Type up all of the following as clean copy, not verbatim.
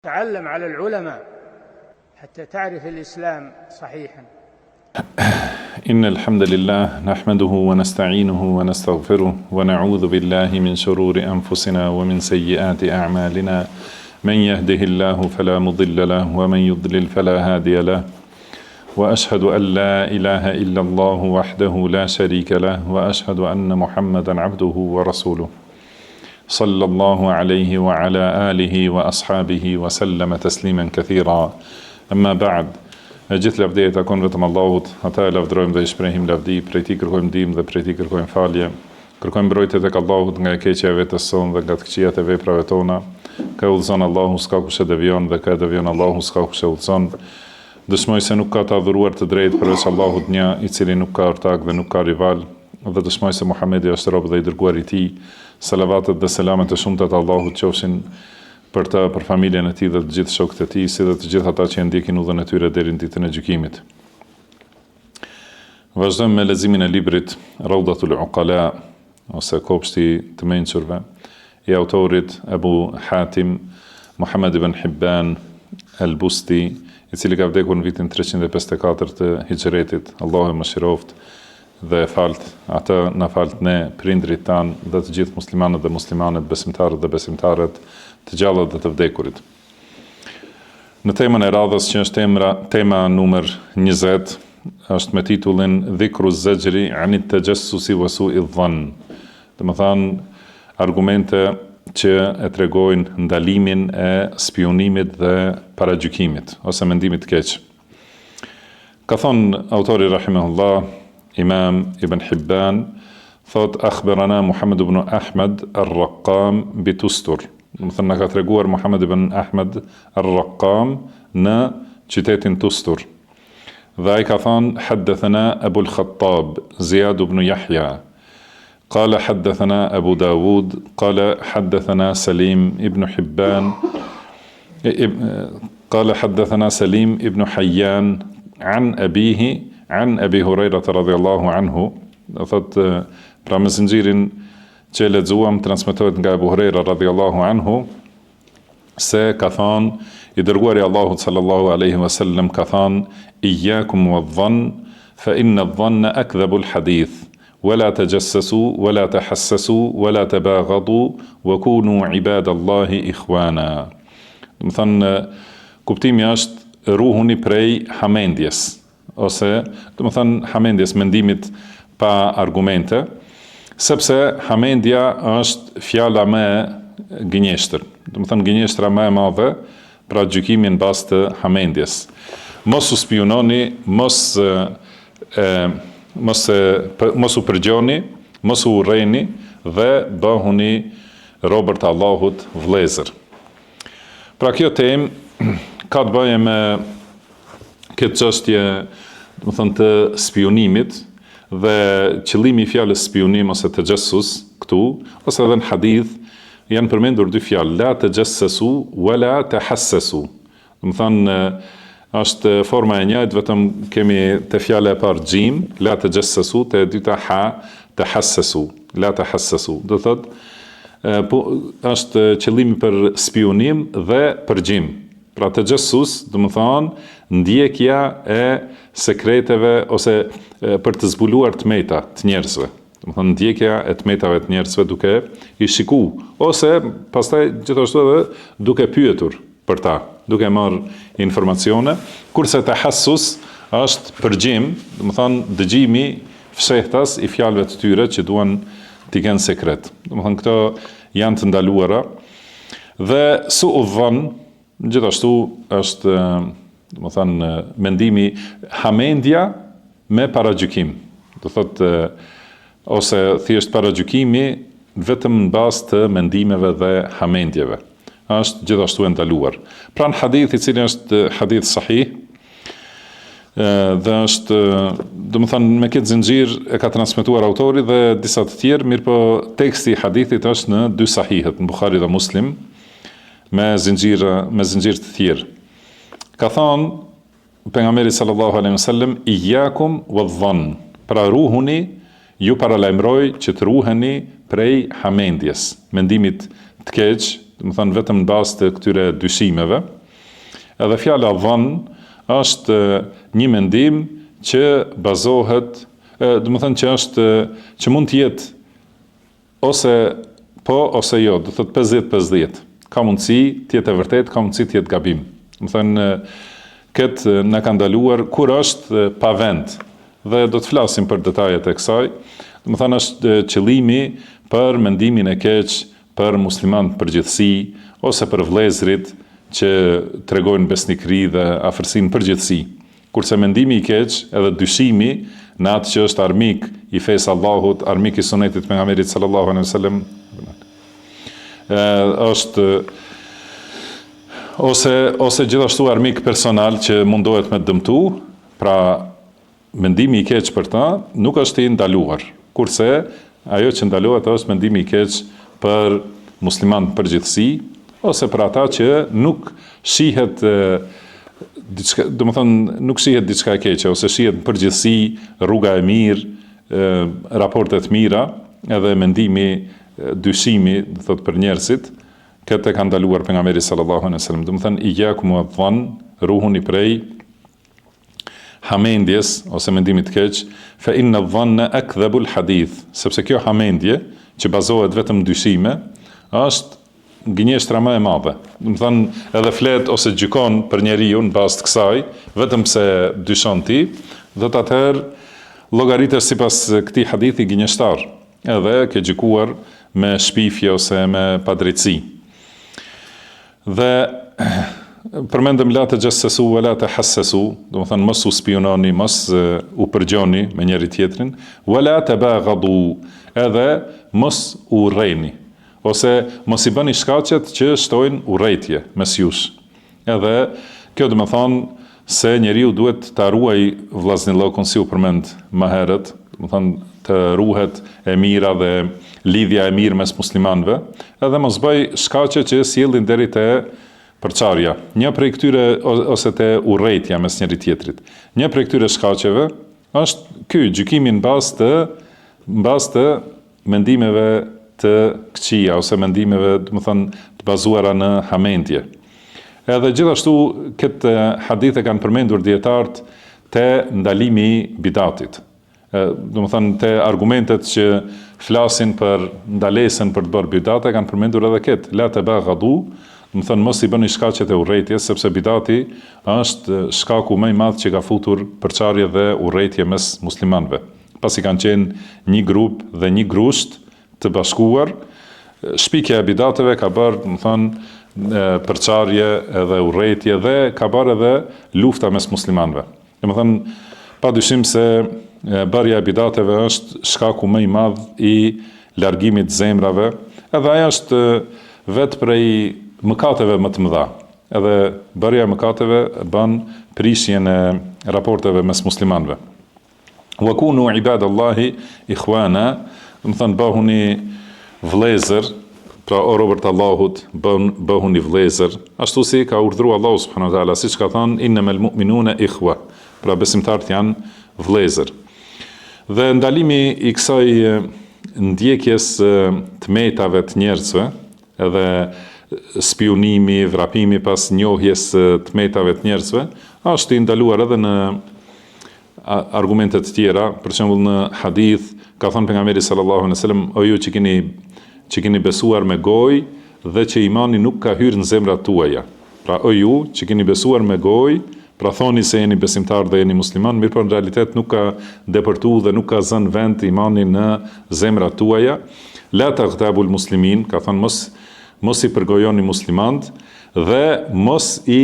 تعلم على العلماء حتى تعرف الإسلام صحيحا. إن الحمد لله نحمده ونستعينه ونستغفره ونعوذ بالله من شرور أنفسنا ومن سيئات أعمالنا من يهده الله فلا مضل له ومن يضلل فلا هادي له وأشهد أن لا إله إلا الله وحده لا شريك له وأشهد أن محمدا عبده ورسوله Sallallahu alejhi wa ala alihi wa ashabihi wa sallama taslimen kathira. Amma ba'd. E gjithë lavdia i takon vetëm Allahut, atë e lavdërojmë dhe i shprehim lavdi, prej tij kërkojmë ndihmë dhe prej tij kërkojmë falje. Kërkojmë mbrojtje tek Allahu nga e keqja e vetes sonë dhe nga të këqijat e veprave tona. Kë e udhëzon Allahu s'ka kush e devijon dhe kë e devijon Allahu s'ka kush e udhëzon. Dëshmoj se nuk ka të adhuruar të drejtë përveç Allahut një, i cili nuk ka ortak dhe nuk ka rival. Dhe dëshmoj se Muhamedi është rob dhe i dërguar i Tij, salavatet dhe selamet e shumta të Allahut qofshin për të, për familjen e tij dhe të gjithë shokët e tij, si dhe të gjithë ata që e ndjekin udhën e tyre deri në ditën e gjykimit. Vazhdojmë me leximin e librit Raudatul Uqala ose Kopshti i të mençurve, i autorit Ebu Hatim Muhammed ibn Hibban el-Busti, i cili ka vdekur në vitin 354 të Hixhretit, Allahu e mëshiroftë dhe e faltë atë, na faltë ne, prindërit tanë dhe të gjithë muslimanët dhe muslimanet, besimtarët dhe besimtaret, të gjallët dhe të vdekurit. Në temën e radhës që është temra, tema numër 20, është me titullin Dhikru Zexhri Anit Texhessusi wa Su'i Dhann. Domethënë, argumente që e tregojnë ndalimin e spiunimit dhe paragjykimit, ose mendimit të keq. Ka thonë autori rahimahullah, Imam Ibn Hibban, thot akhbarana Muhammed ibn Ahmed ar-Raqqam bi Tustur. Domethënë na ka treguar Muhammed ibn Ahmed ar-Raqqam në qytetin Tustur. Dhe ai ka thonë haddathana Abu al-Khattab Ziyad ibn Yahya. Qala haddathana Abu Dawud, qala haddathana Salim ibn Hibban, Qala haddathana Salim ibn Hayyan an abihi an Abi Hurairah radhiyallahu anhu, do thotë pra me zinxhirin që e lexuam transmetohet nga Abu Huraira radhiyallahu anhu se ka thënë i dërguari i Allahut sallallahu alaihi wasallam ka thënë iyyakum wadh-dhann fa inna adh-dhanna akdhabu al-hadith wala tajassasu wala tahassasu wala tabaghadu wa kunu ibadallahi ikhwana Domethënë, kuptimi është ruhuni prej hamendjes, ose, domethënë, hamendjes, mendimit pa argumente, sepse hamendja është fjala më gënjeshtër, domethënë, gënjeshtra më e madhe, pra gjykimi në bazë të hamendjes. Mos u spiunoni, mos, e, mos, e, mos u përgjoni, mos u urreni dhe bëhuni robër të Allahut vëllezër. Pra kjo temë ka të bëjë me këtë çështje, domethënë të spiunimit dhe qëllimi i fjalës spiunim ose texhessus këtu, ose edhe në hadith janë përmendur dy fjalë, la texhessesu wa la tehassesu. Domethënë është forma e njëjtë, vetëm kemi te fjala e parë xhim, la texhessesu, te e dyta ha, tehassesu, la tehassesu. Do thotë po është qëllimi për spiunim dhe përgjim. Pra texhessus, domethënë ndjekja e sekreteve ose për të zbuluar të meta të njerëzve. Domethënë ndjekja e të metave të njerëzve duke i shiku ose pastaj gjithashtu edhe duke pyetur për ta, duke marrë informacione, kurse tehassus është përgjim, domethënë dëgjimi fshehtas i fjalëve të tyre që duan t'i kenë sekret. Domethënë këto janë të ndaluara dhe su'u dhann gjithashtu është domethënë mendimi hamendja me paragjykim. Do thotë ose thjesht paragjykimi vetëm në bazë të mendimeve dhe hamendjeve. Është gjithashtu e ndaluar. Pra në hadith i cili është hadith sahih, dhe është, domethënë, me këtë zinxhir e ka transmetuar autori dhe disa të tjerë, mirëpo teksti i hadithit është në dy sahihët, në Buhari dhe Muslim, me zinxhir, me zinxhir të tjerë. Ka thënë Pejgamberi sallallahu alejhi ve sellem, Iyyakum wadh-dhann, pra ruhuni, ju paralajmëroj që të ruheni prej hamendjes, mendimit të keq. domethënë vetëm në bazë të këtyre dyshimeve. Edhe fjala dhan është një mendim që bazohet, domethënë që është që mund të jetë ose po ose jo, do thotë 50-50. Ka mundësi të jetë e vërtetë, ka mundësi të jetë gabim. Domethënë këtë na ka ndaluar kur është pa vend. Dhe do të flasim për detajet e kësaj. Domethënë është qëllimi për mendimin e keq për muslimanët në përgjithësi ose për vëllezërit që tregojnë besnikëri dhe afërsi në përgjithësi. Kurse mendimi i keq edhe dyshimi në atë që është armik i fesë Allahut, armik i sunetit të pejgamberit sallallahu alejhi ve sellem, është ose ose gjithashtu armik personal që mundohet me të dëmtu, pra Mendimi i keq për ta nuk është i ndaluar, kurse ajo që ndalohet është mendimi i keq për muslimanët në përgjithësi ose për ata që nuk shihet diçka, domethënë nuk shihet diçka e keqe ose shihet në përgjithësi rruga e mirë, raporte të mira, edhe mendimi, dyshimi, do thotë për njerëzit, këtë e ka ndaluar pejgamberi sallallahu alejhi ve sellem. Domethënë ijakum wa dhann, ruhuni prej hamendjes ose mendimit të keq, fe inna dhanna akdhabul hadith, sepse kjo hamendje që bazohet vetëm në dyshime, është gënjeshtra më e madhe. Domethënë, edhe flet ose gjykon për njeriun në bazë të kësaj, vetëm pse dyshon ti, do thotë atëherë llogaritesh sipas këtij hadithi gënjeshtar, edhe ke gjykuar me shpifje ose me padrejtësi. Dhe përmendëm la texhessesu ve la tehassesu, domethënë mos u spiunoni, mos u përgjoni me njëri tjetrin, ve la tebagadu, edhe mos u urreni, ose mos i bëni shkaqet që shtojnë urrejtje mes jush. Edhe kjo domethënë se njeriu duhet ta ruajë vllaznillëkun si u përmend më herët, domethënë të ruhet e mira dhe lidhja e mirë mes muslimanëve, edhe mos bëjë shkaqe që sjellin deri te përçarja. Një prej këtyre ose te urrejtja mes njëri-tjetrit. Një prej këtyre shkaqeve është ky gjykimi në bazë të në bazë të mendimeve të këqija ose mendimeve, domethënë, të bazuara në hamendje. Edhe gjithashtu këtë hadith e kanë përmendur dijetarët te ndalimi i bidatit. Domethënë te argumentet që flasin për ndalesën për të bërë bidat e kanë përmendur edhe këtë, la tebagadu, domethënë mos i bëni shkaqet e urrejtjes sepse bidati është shkaku më i madh që ka futur përçarje dhe urrejtje mes muslimanëve. Pasi kanë qenë një grup dhe një grusht të bashkuar, shpikja e bidateve ka bërë, domethënë, përçarje edhe urrejtje dhe ka bërë edhe lufta mes muslimanëve. Domethënë, pa dyshim se bërja e bidateve është shkaku më i madh i largimit të zemrave, edhe ajo është vetë prej mëkateve më të mëdha. Edhe bërja e mëkateve bën prishjen e raporteve mes muslimanëve. Wa kunu ibadallahi ikhwana, domethënë bëhuni vëllezër, pra o robër të Allahut, bëhuni vëllezër, ashtu si ka urdhëruar Allahu subhanahu wa taala, siç ka thënë innamal mu'minuna ikhwa, pra besimtarët janë vëllezër. Dhe ndalimi i kësaj ndjekjes të metave të njerëzve, edhe spiunimi, vrapimi pas njohjes të metave të njerëzve, është i ndaluar edhe në argumente të tjera, për shembull në hadith ka thënë pejgamberi sallallahu alejhi ve sellem, o ju që keni që keni besuar me gojë dhe që imani nuk ka hyrë në zemrat tuaja. Pra o ju që keni besuar me gojë, pra thoni se jeni besimtarë dhe jeni musliman, mirëpo në realitet nuk ka depërtu dhe nuk ka zënë vend imani në zemrat tuaja. La taghtabul muslimin, ka thënë mos mos i përgojoni muslimanët dhe mos i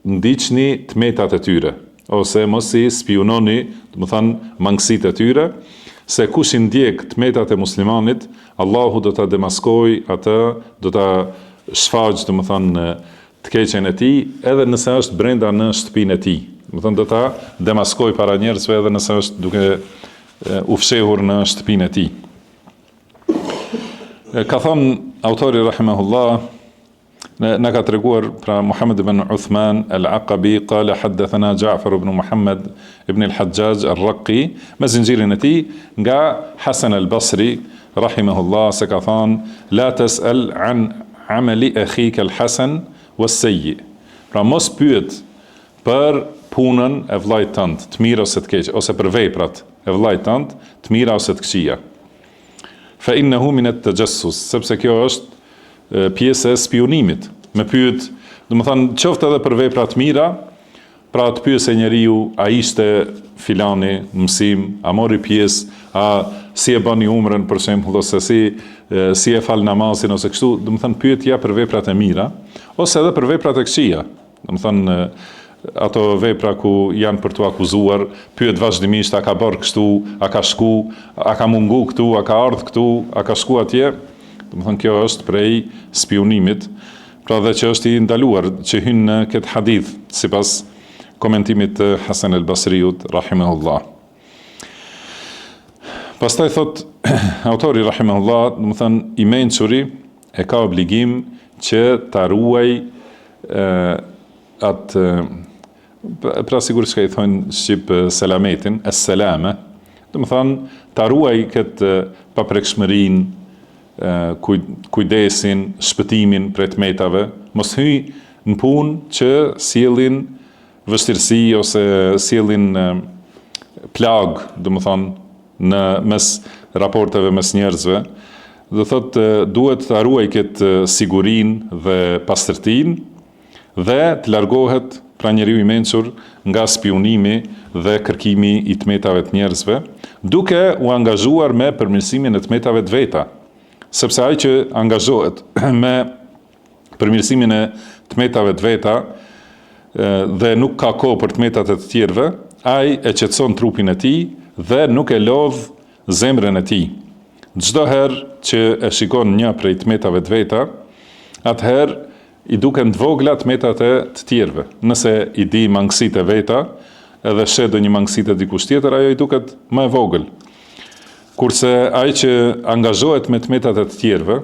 ndiqni të metat e tyre, ose mos i spiunoni, domethënë, mangësitë e tyre, se kush i ndjek të metat e muslimanit, Allahu do ta demaskojë atë, do ta shfaqë, domethënë, të keqen e tij, edhe nëse është brenda në shtëpinë e tij. Domethënë, do ta demaskojë para njerëzve edhe nëse është duke u fshehur në shtëpinë e tij. Ka thënë autori rahimahullah Na ka treguar pra Muhammed ibn Uthman al-Aqabi qala haddathana Ja'far ibn Muhammad ibn al-Hajjaj al-Raqi me zinxhirin e tij nga Hasan al-Basri rahimahullah se ka thënë la tas'al an. ameli akhika al-hasan was-sayyi. Pra mos pyet për punën e vëllait tënd, të mirë ose të keq, ose për veprat e vëllait tënd, të mira ose të këqija. Fa innahu min at-tajassus, sepse kjo është pjesë e spiunimit. Me pyet, domethënë, qoftë edhe për vepra të mira, pra të pyesë njeriu a ishte filani në mësim, a mori pjesë, a si e bani umrën për shembull ose si si e fal namazin ose kështu, domethënë pyetja për veprat e mira ose edhe për veprat e këqija. Domethënë ato vepra ku janë për t'u akuzuar, pyet vazhdimisht a ka bërë kështu, a ka shku, a ka mungu këtu, a ka ardhë këtu, a ka shku atje. Domethënë kjo është prej spiunimit, pra dhe që është i ndaluar, që hyn në këtë hadith, sipas komentimit të Hasan el Basriut, rahimehullah. Pastaj thot autori rahimehullah, domethënë i mençuri e ka obligim që ta ruaj atë pra sikur çka i thonë shqip selametin, es-selame, domethënë ta ruaj këtë paprekshmërinë, kujdesin, shpëtimin prej të metave, mos hyj në punë që sjellin vështirësi ose sjellin plagë, domethënë në mes raporteve mes njerëzve, do thotë duhet ta ruaj këtë sigurinë dhe pastërtinë dhe të largohet pra njeriu i mençur nga spiunimi dhe kërkimi i të metave të njerëzve, duke u angazhuar me përmirësimin e të metave të veta. Sepse ai që angazhohet me përmirësimin e të metave të veta dhe nuk ka kohë për të metat e të tjerëve, ai e qetëson trupin e tij dhe nuk e lodh zemrën e tij. Çdo herë që e shikon një prej të metave të veta, atëherë i duken të vogla të metat e të tjerëve. Nëse i di mangësitë e veta, edhe sheh ndonjë mangësi te dikush tjetër, ajo i duket më e vogël. Kurse ai që angazhohet me të metat e të tjerëve,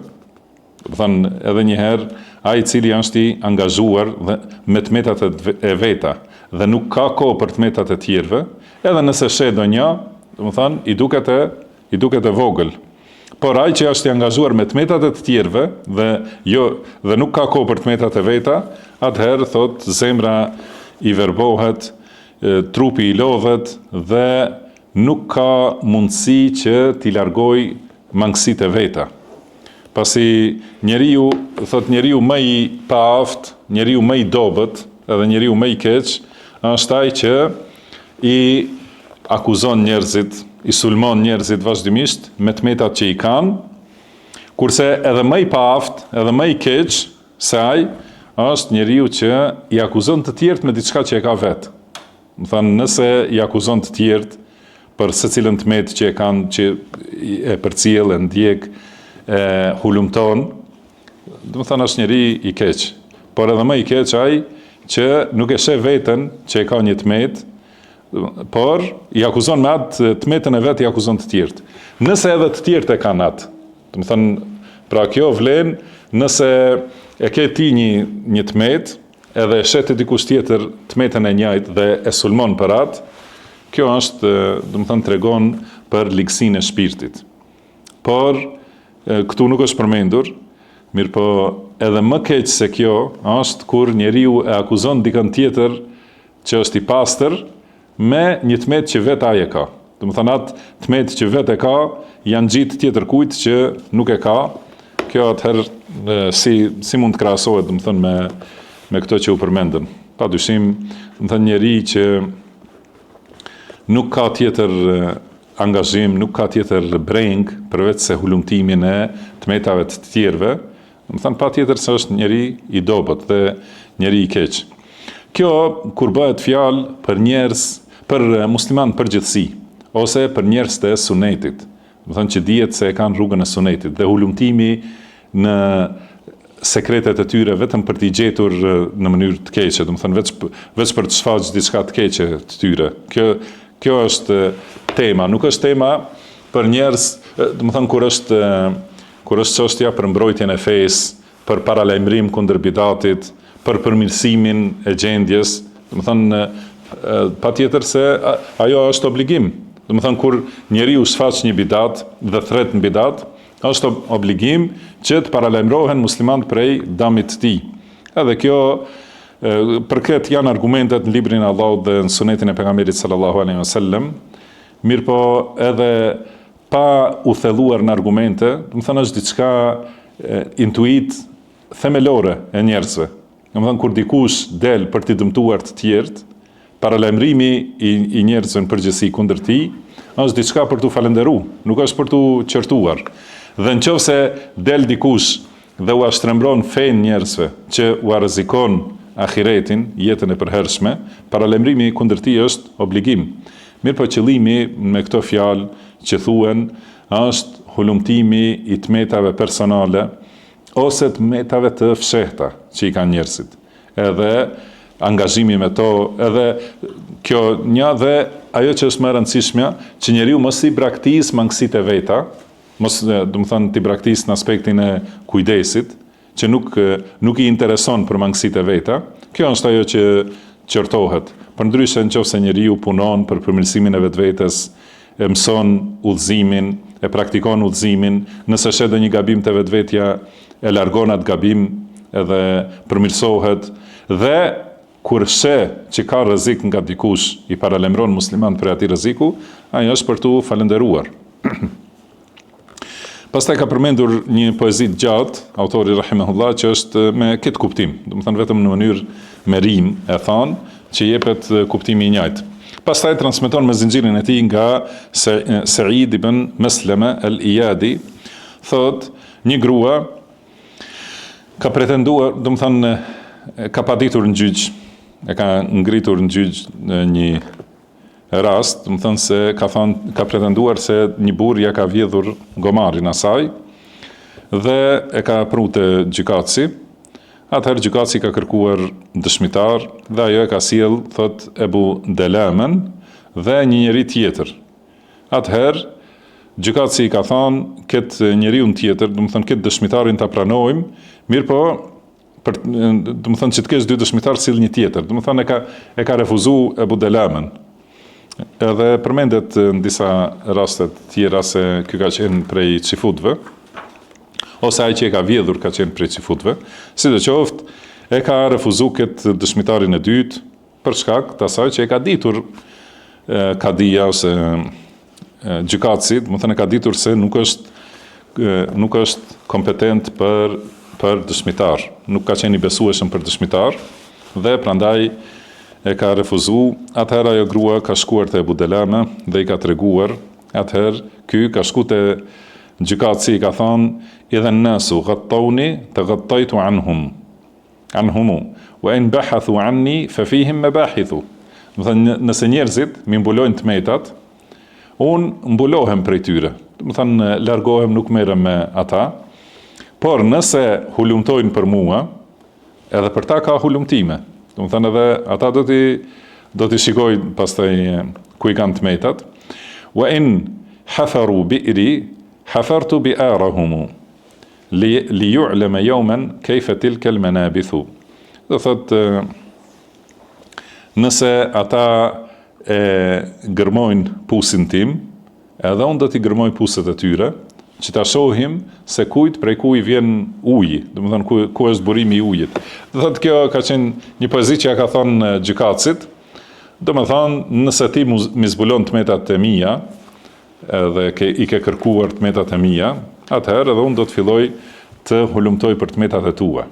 Domethënë, edhe një herë, ai i cili është i angazhuar dhe me të metat e veta dhe nuk ka kohë për të metat e tjerëve, edhe nëse sheh ndonjë, domethënë, i duket e i duket e vogël. Por ai që është i angazhuar me të metat e të tjerëve dhe jo dhe nuk ka kohë për të metat e veta, atëherë thotë zemra i verbohet, trupi i lodhet dhe nuk ka mundësi që t'i largojë mangësitë e veta. Pasi njeriu, thotë njeriu më i paaftë, njeriu më i dobët, edhe njeriu më i keq, është ai që i akuzon njerëzit, i sulmon njerëzit vazhdimisht me të metat që i kanë, kurse edhe më i paaftë, edhe më i keq se ai, është njeriu që i akuzon të tjerët me diçka që e ka vetë. Domethënë, nëse i akuzon të tjerët për secilën të metë që e kanë, që e përcjell, e ndjek, e hulumton, domethënë është njeri i keq. Por edhe më i keq ai që nuk e sheh veten që e ka një të metë, por i akuzon me atë të metën e vet i akuzon të tjerët. Nëse edhe të tjerët e kanë atë, domethënë, pra kjo vlen nëse e ke ti një, një të metë, edhe e sheh te dikush tjetër të metën e njëjtë dhe e sulmon për atë, kjo është, domethënë, tregon për ligësinë e shpirtit. Por, këtu nuk është përmendur, mirëpo edhe më keq se kjo është kur njeriu e akuzon dikën tjetër që është i pastër, me një të metë që vetë ai e ka. Domethënë atë të metë që vetë e ka, ia ngjit tjetërkujt që nuk e ka. Kjo atëherë si si mund të krahasohet, domethënë me me këto që u përmendën. Pa dyshim, domethënë njeri që nuk ka tjetër angazhim, nuk ka tjetër brengë përveç se hulumtimin e të metave të tjerëve, Domethënë patjetër se është njeri i dobët dhe njeri i keq. Kjo kur bëhet fjalë për njerëz, për muslimanë në përgjithësi, ose për njerëz të sunetit, domethënë që dihet se e kanë rrugën e sunetit dhe hulumtimi në sekretet e tyre vetëm për t'i gjetur në mënyrë të keqe, domethënë veç veç për të shfaq diçka të keqe të tyre. Kjo kjo është tema, nuk është tema për njerëz, domethënë kur është Kur është çështja për mbrojtjen e fesë, për paralajmërim kundër bidatit, për përmirësimin e gjendjes, domethënë patjetër se ajo është obligim. Domethënë kur njeriu shfaq një bidat dhe thret në bidat, Është obligim që të paralajmërohen muslimanët prej damit të tij. Edhe kjo për këtë janë argumentet në librin e Allahut dhe në sunetin e pejgamberit sallallahu alaihi wasallam. Mirëpo edhe pa u thelluar në argumente, domethënë është diçka intuitë themelore e njerëzve. Domethënë kur dikush del për t'i dëmtuar të tjerët, paralajmërimi i, i njerëzve në përgjithësi kundër tij është diçka për t'u falënderu, nuk është për t'u qortuar. Dhe në qoftë se del dikush dhe ua shtrembron fenë njerëzve, që ua rrezikon ahiretin, jetën e përhershme, paralajmërimi kundër tij është obligim. Mirëpo qëllimi me këto fjalë që thuhen është hulumtimi i të metave personale, ose të metave të fshehta që i kanë njerëzit, edhe angazhimi me to, edhe kjo një dhe ajo që është më e rëndësishmja, që njeriu mos i braktis mangësitë e veta, mos, domethënë, t'i braktis në aspektin e kujdesit, që nuk nuk i intereson për mangësitë e veta, kjo është ajo që qortohet. Përndryshe, në qoftë se njeriu punon për përmirësimin e vetvetes, e mëson udhëzimin, e praktikon udhëzimin, nëse sheh ndonjë gabim te vetvetja, e largon atë gabim edhe përmirësohet dhe kur sheh që ka rrezik nga dikush, i paralajmëron muslimanët prej atij rreziku, ai është për t'u falënderuar. Pastaj ka përmendur një poezi të gjatë, autori rahimahullah, që është me këtë kuptim, domethënë vetëm në mënyrë me rimë e thanë, që jepet kuptimi i njëjtë. Pastaj transmeton me zinxhirin e tij nga Seid ibn Mesleme el-Ijadi, thotë, një grua ka pretenduar, domethënë, ka paditur në gjyq, e ka ngritur në gjyq një rast, domethënë se ka thënë, ka pretenduar se një burrë ia ka vjedhur gomarin asaj dhe e ka pru te gjykatësi. Atëherë gjykatësi ka kërkuar dëshmitar dhe ajo e ka sjell, thot Ebu Delamen dhe një njeri tjetër. Atëherë gjykatësi i ka thënë këtë njeriun tjetër, domethënë këtë dëshmitarin ta pranojmë, mirëpo për domethënë që të kesh dy dëshmitarë sill një tjetër. Domethënë e ka e ka refuzu Ebu Delamen. Edhe përmendet në disa raste të tjera se ky ka qenë prej çifutëve ose ai që e ka vjedhur ka qenë prej çifutëve. Sidoqoftë, e ka refuzu këtë dëshmitarin e dytë për shkak të asaj që e ka ditur kadia ose gjykatësi, domethënë e ka ditur se nuk është nuk është kompetent për për dëshmitar, nuk ka qenë i besueshëm për dëshmitar dhe prandaj e ka refuzu, atëherë ajo grua ka shkuar te Ebu Delame dhe i ka treguar, atëherë ky ka shku te gjykatësi i ka thonë, idha nasu ghattawni taghattajtu anhum. Anhumu, wa in bahathu anni fa fihim mabahithu. Domethënë nëse njerëzit m'i mbulojnë të metat, unë mbulohem prej tyre. Domethënë largohem, nuk merrem me ata. Por nëse hulumtojnë për mua, edhe për ta ka hulumtime. Domethënë edhe ata do t'i do t'i shikojnë pastaj ku i kanë të metat. Wa in hafaru bi'ri hafartu bi'arahumu. Li li ju'leme jeumen kejfe tilkel menabithu. Do thotë nëse ata e gërmojnë pusin tim, edhe unë do t'i gërmoj puset e tyre, që ta shohim se kujt prej ku i vjen uji, domethënë ku, ku është burimi i ujit. Do thotë kjo ka qenë një poezi që ja ka thonë gjykatësit, domethënë nëse ti m'i zbulon të metat e mia, edhe ke, i ke kërkuar të metat e mia, atëherë edhe unë do të filloj të hulumtoj për të metat e tua.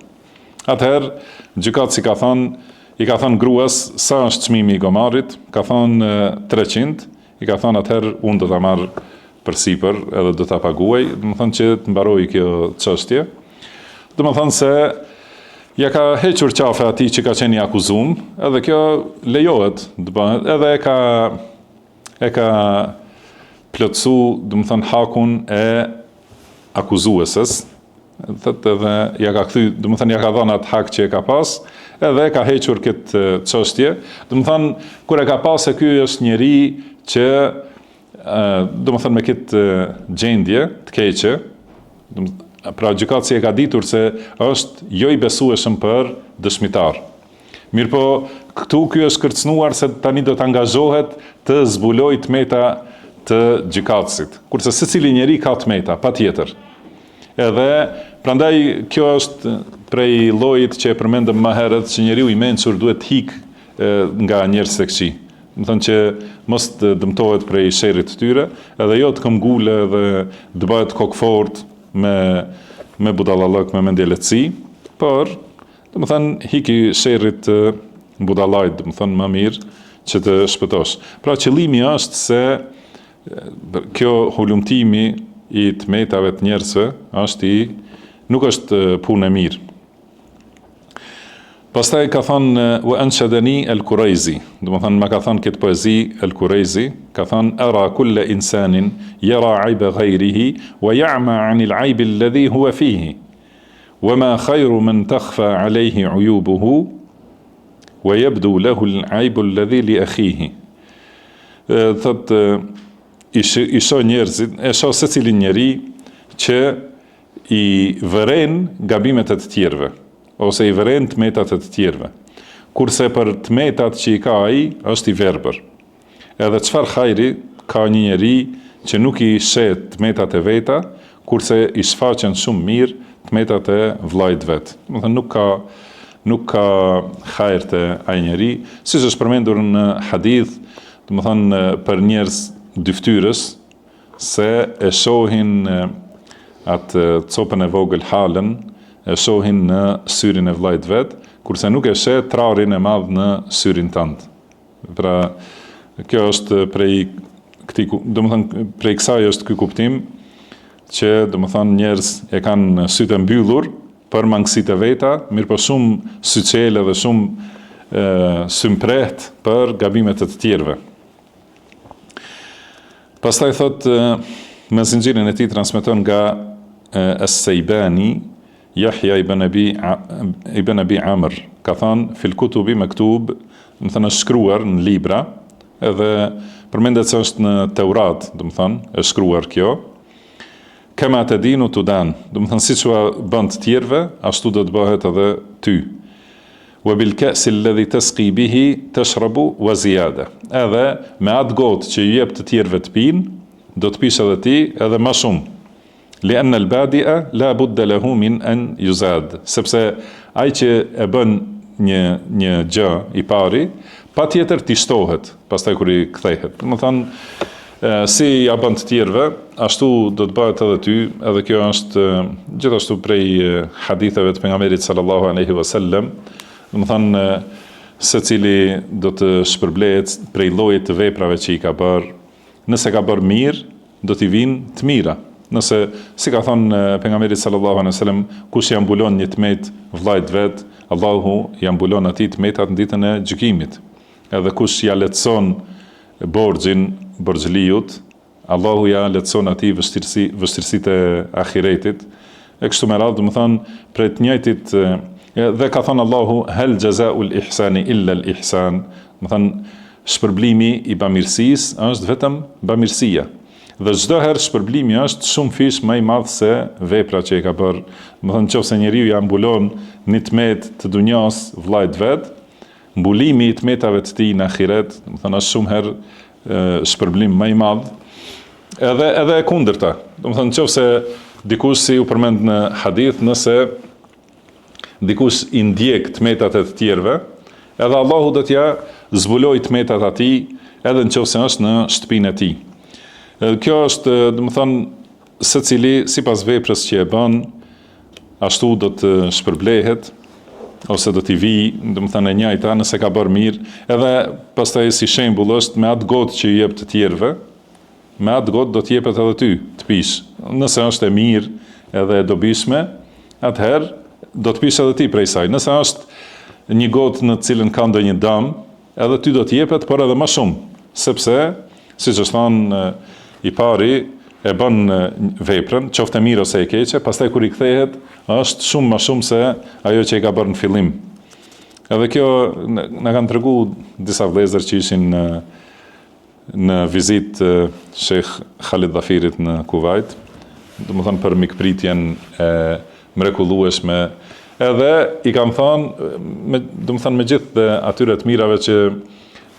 Atëherë, gjykatësi ka thënë, i ka thënë gruas, sa është çmimi i gomarit, ka thënë 300, i ka thënë atëherë unë do ta marr përsipër edhe do ta paguaj, domethënë që të mbarojë kjo çështje. Domethënë se ja ka hequr qafe atij që ka qenë i akuzum, edhe kjo lejohet të bëhet, edhe e ka e ka plotësu, domethënë, hakun e akuzueses, thotë edhe ja ka kthy, domethënë, ja ka dhënë atë hak që e ka pas, edhe e ka hequr këtë çështje, domethënë, kur e ka pa se ky është njeri që, domethënë, me këtë gjendje të keqe, pra gjykatësi e ka ditur se është jo i besueshëm për dëshmitar. Mirëpo, këtu ky është kërcënuar se tani do të angazhohet të zbulojë të meta të gjykatësit. Kurse secili njeri ka të meta, patjetër. Edhe prandaj kjo është prej llojit që e përmendëm më herët që njeriu i mençur duhet të hik nga njerëzit e këqij. Domethënë që mos të dëmtohet prej sherrit të tyre, edhe jo të këmbgulë dhe të bëhet kokëfort me me budallallëk, me mendjelehtësi, por domethënë hiki sherrit të budallajt, domethënë më mirë që të shpëtosh. Pra qëllimi është se kjo hulumtimi i të metave të njerëzve është i nuk është punë e mirë. Pastaj ka thënë wa anshadani al-Kurayzi, domethënë ma ka thënë këtë poezi al-Kurayzi, ka thënë ara kulla insanin yara ayba ghayrihi wa ya'ma 'an al-'ayb alladhi huwa fihi. Wa ma khayru man takhfa 'alayhi 'uyubuhu wa yabdu lahu al-'ayb alladhi li akhihi. Thotë i shoh njerëzit, e shoh secilin njeri që i vëren gabimet e të tjerëve, ose i vëren të metat e të tjerëve, kurse për të metat që i ka ai, është i verbër. Edhe çfarë hajri ka një njeri që nuk i sheh të metat e veta, kurse i shfaqen shumë mirë të metat e vëllait vet. Domethënë nuk ka nuk ka hajr te ai njeri, siç është përmendur në hadith, domethënë për njerëz dyftyrës, Se e shohin atë copën e vogël halën, e shohin në syrin e vëllait vet, kurse nuk e sheh trarin e madh në syrin tënd. Pra, kjo është prej këtij, domethënë prej kësaj është ky kuptim që domethënë njerëz e kanë sytë e mbyllur për mangësitë e veta, mirëpo shumë syçelë dhe shumë symprehtë për gabimet e të tjerëve. Pastaj thot me zinxhirin e tij transmeton nga Es-Sejbani Jahja ibn Abi ibn Abi Amr ka thënë fil kutubi mektub, domethënë është shkruar në libra, edhe përmendet se është në Teurat, domethënë është shkruar kjo. Kema tedinu tudan, domethënë siç ua bën të tjerëve, ashtu do të bëhet edhe ty. Wa bil ka'si alladhi tasqi bihi tashrabu wa ziyada. Edhe me atë gotë që ju jep të tjerëve të pinë, do të pish edhe ti edhe më shumë. Li anna al badi'a la budda lahu min an yuzad. Sepse ai që e bën një një gjë i pari, patjetër t'i shtohet, pastaj kur i kthehet. Domethënë, si ja bën të tjerëve, ashtu do të bëhet edhe ty, edhe kjo është gjithashtu prej haditheve të pejgamberit sallallahu alaihi wasallam, domethënë secili do të shpërblehet prej llojit të veprave që i ka bërë. Nëse ka bërë mirë, do t'i vijnë të mira. Nëse, si ka thënë pejgamberi sallallahu alaihi wasallam, kush ia mbulon një të metë vëllait vet, Allahu ia mbulon atij të metat në ditën e gjykimit. Edhe kush ia lehtëson borxhin borxhliut, Allahu ia lehtëson atij vështirësi, vështirësitë e ahiretit. E kështu me radhë, domethënë, prej të njëjtit dhe ka thënë Allahu hel jazaul ihsani illa al ihsan, domethënë shpërblimi i bamirësisë është vetëm bamirësia. Dhe çdo herë shpërblimi është shumëfish më i madh se vepra që e ka bërë. Domethënë nëse njeriu ia mbulon një të metë të dunjas vëllait vet, Mbulimi i të metave të tij në ahiret, domethënë është shumë herë shpërblim më i madh. Edhe edhe e kundërta. Domethënë nëse dikush si u përmend në hadith, nëse dikush i ndjek të metat e të tjerëve, edhe Allahu do t'ia zbulojë të metat atij, edhe në qoftë se është në shtëpinë e tij. Edhe kjo është, domethënë, secili sipas veprës që e bën, ashtu do të shpërblehet ose do t'i vijë, domethënë e njëjta, nëse ka bërë mirë, edhe pastaj si shembull është me atë gotë që i jep të tjerëve, me atë gotë do të jepet edhe ty të pish. Nëse është e mirë edhe e dobishme, atëherë do të pish edhe ti prej saj. Nëse është një gotë në të cilën ka ndonjë dëm, Edhe ty do të jepet, por edhe më shumë, sepse, siç është thënë, i pari e bën veprën, qoftë e mirë ose e keqe, pastaj kur i kthehet, është shumë më shumë se ajo që e ka bërë në fillim. Edhe kjo na kanë tregu disa vëllezër që ishin në në vizitë të Shejh Halid Dhafirit në Kuvajt, domethënë për mikpritjen e mrekullueshme, edhe i kanë thënë, me, domethënë me gjithë atyre të mirave që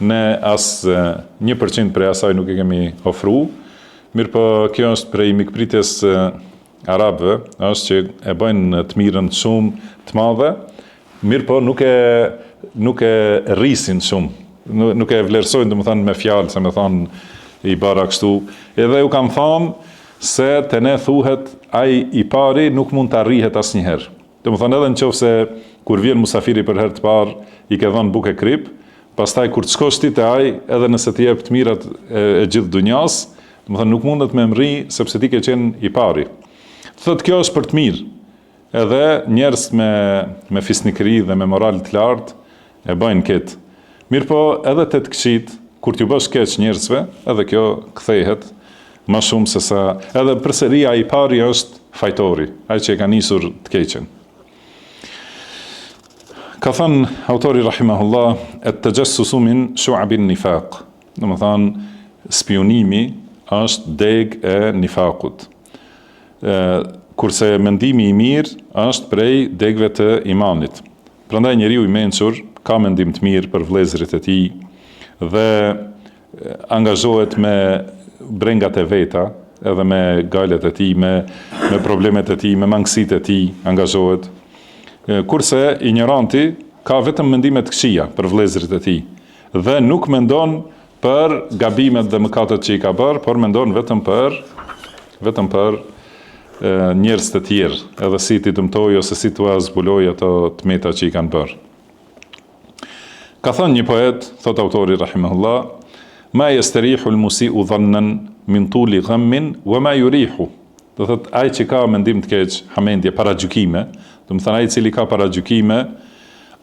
ne as 1% prej asaj nuk e kemi ofru, mirëpo kjo është prej mikpritjes. arabëve është që e bëjnë të mirën shumë të madhe, mirëpo nuk e nuk e rrisin shumë, nuk e vlerësojnë domethënë me fjalë, se me thonë i bëra kështu. Edhe ju kanë thonë se te ne thuhet ai i pari nuk mund të arrihet asnjëherë. Domethënë edhe në qoftë se kur vjen musafiri për herë të parë i ke dhënë bukë e kripë, pastaj kur të shkosh ti te ai, edhe nëse t'i jep të mirat e, e gjithë dunjas, domethënë nuk mundet me mrri sepse ti ke qenë i pari. Thotë kjo është për të mirë. Edhe njerëz me me fisnikëri dhe me moral të lartë e bëjnë këtë. Mirëpo edhe te të këqijtë, kur t'ju bësh keq njerëzve, edhe kjo kthehet më shumë se sa edhe përsëri ai i pari është fajtori, ai që e ka nisur të keqen. Ka thënë autori rahimahullah, et texhessusu min shu'abin nifaq. Domethënë, spiunimi është degë e nifakut. E, kurse mendimi i mirë është prej degëve të imanit. Prandaj njeriu i mençur ka mendim të mirë për vëllezërit e tij dhe angazhohet me brengat e veta, edhe me gajlet e tij, me me problemet e tij, me mangësitë e tij, angazhohet. Kurse injoranti ka vetëm mendime të këqija për vëllezërit e tij dhe nuk mendon për gabimet dhe mëkatet që i ka bërë, por mendon vetëm për vetëm për njerëz të tjerë, edhe si t'i dëmtojë ose si t'ua zbulojë ato të meta që i kanë bërë. Ka thënë një poet, thot autori rahimahullah, ma yastarihu al-musi'u dhannan min tuli ghammin wa ma yurihu. Do thot ai që ka mendim të keq, hamendje, paragjykime, domethënë ai i cili ka paragjykime,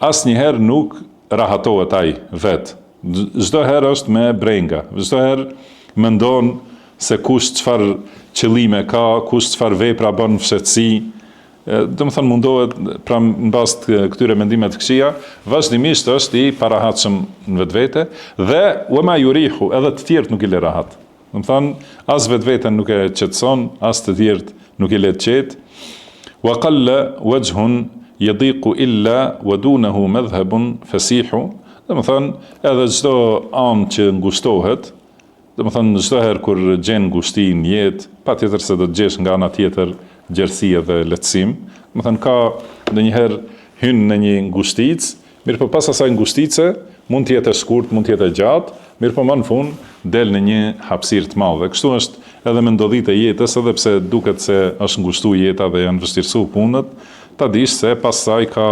asnjëherë nuk rahatohet ai vet. Çdo herë është me brenga, çdo herë mendon se kush çfarë qëllime ka, kush çfarë vepra bën në fshehtësi, domethënë mundohet pra në bazë të këtyre mendimeve të këqija, vazhdimisht është i parahatshëm në vetvete dhe wa ma yurihu, edhe të tjerët nuk i lë rahat. Domethënë as vetveten nuk e qetëson, as të tjerët nuk i lë të qetë. Wa qalla wajhun yadiqu illa wa dunahu madhhabun fasihu. Domethënë edhe çdo anë që ngushtohet, domethënë çdo herë kur gjen ngushti në jetë, patjetër se do të gjesh nga ana tjetër gjerësi edhe lehtësim. Domethënë ka ndonjëherë hyn në një ngushticë, Mirëpo pas asaj ngushtice, mund të jetë e shkurt, mund të jetë e gjatë, mirëpo më në fund del në një hapësirë të madhe. Kështu është edhe me ndodhitë e jetës, edhe pse duket se është ngushtu jeta dhe janë vështirësu punët, ta dish se pas saj ka,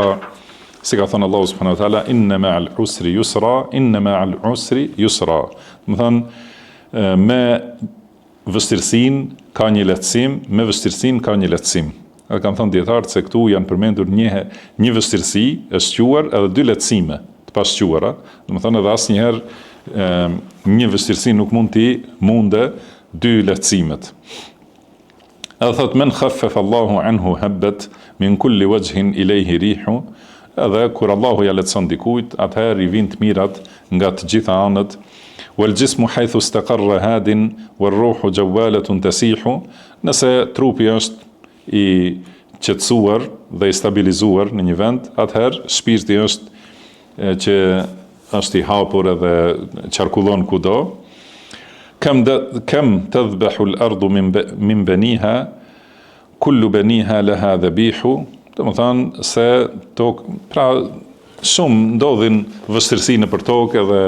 si ka thënë Allahu subhanahu wa taala, inne ma'al usri yusra, inne ma'al usri yusra. Domethënë me vështirësinë ka një lehtësim, me vështirësinë ka një lehtësim. Edhe kanë thënë dijetarët se këtu janë përmendur një një vështirësi e shquar edhe dy lehtësime të pashquara, domethënë edhe asnjëherë një vështirësi nuk mund t'i munde dy lehtësimet. Edhe thot men khaffaf Allahu anhu habbat min kulli wajhin ilayhi rihu, edhe kur Allahu ja lehtëson dikujt, atëherë i vijnë të mirat nga të gjitha anët. Wal jismu haythu istaqarra hadin wal ruhu jawalatun tasihu, nëse trupi është i qetësuar dhe i stabilizuar në një vend, atëherë shpirti është që është i hapur edhe qarkullon kudo. Kem kem tadhbahu al-ardu min min baniha kullu baniha laha dhabihu, domethënë se tokë, pra shumë ndodhin vështirësi nëpër tokë edhe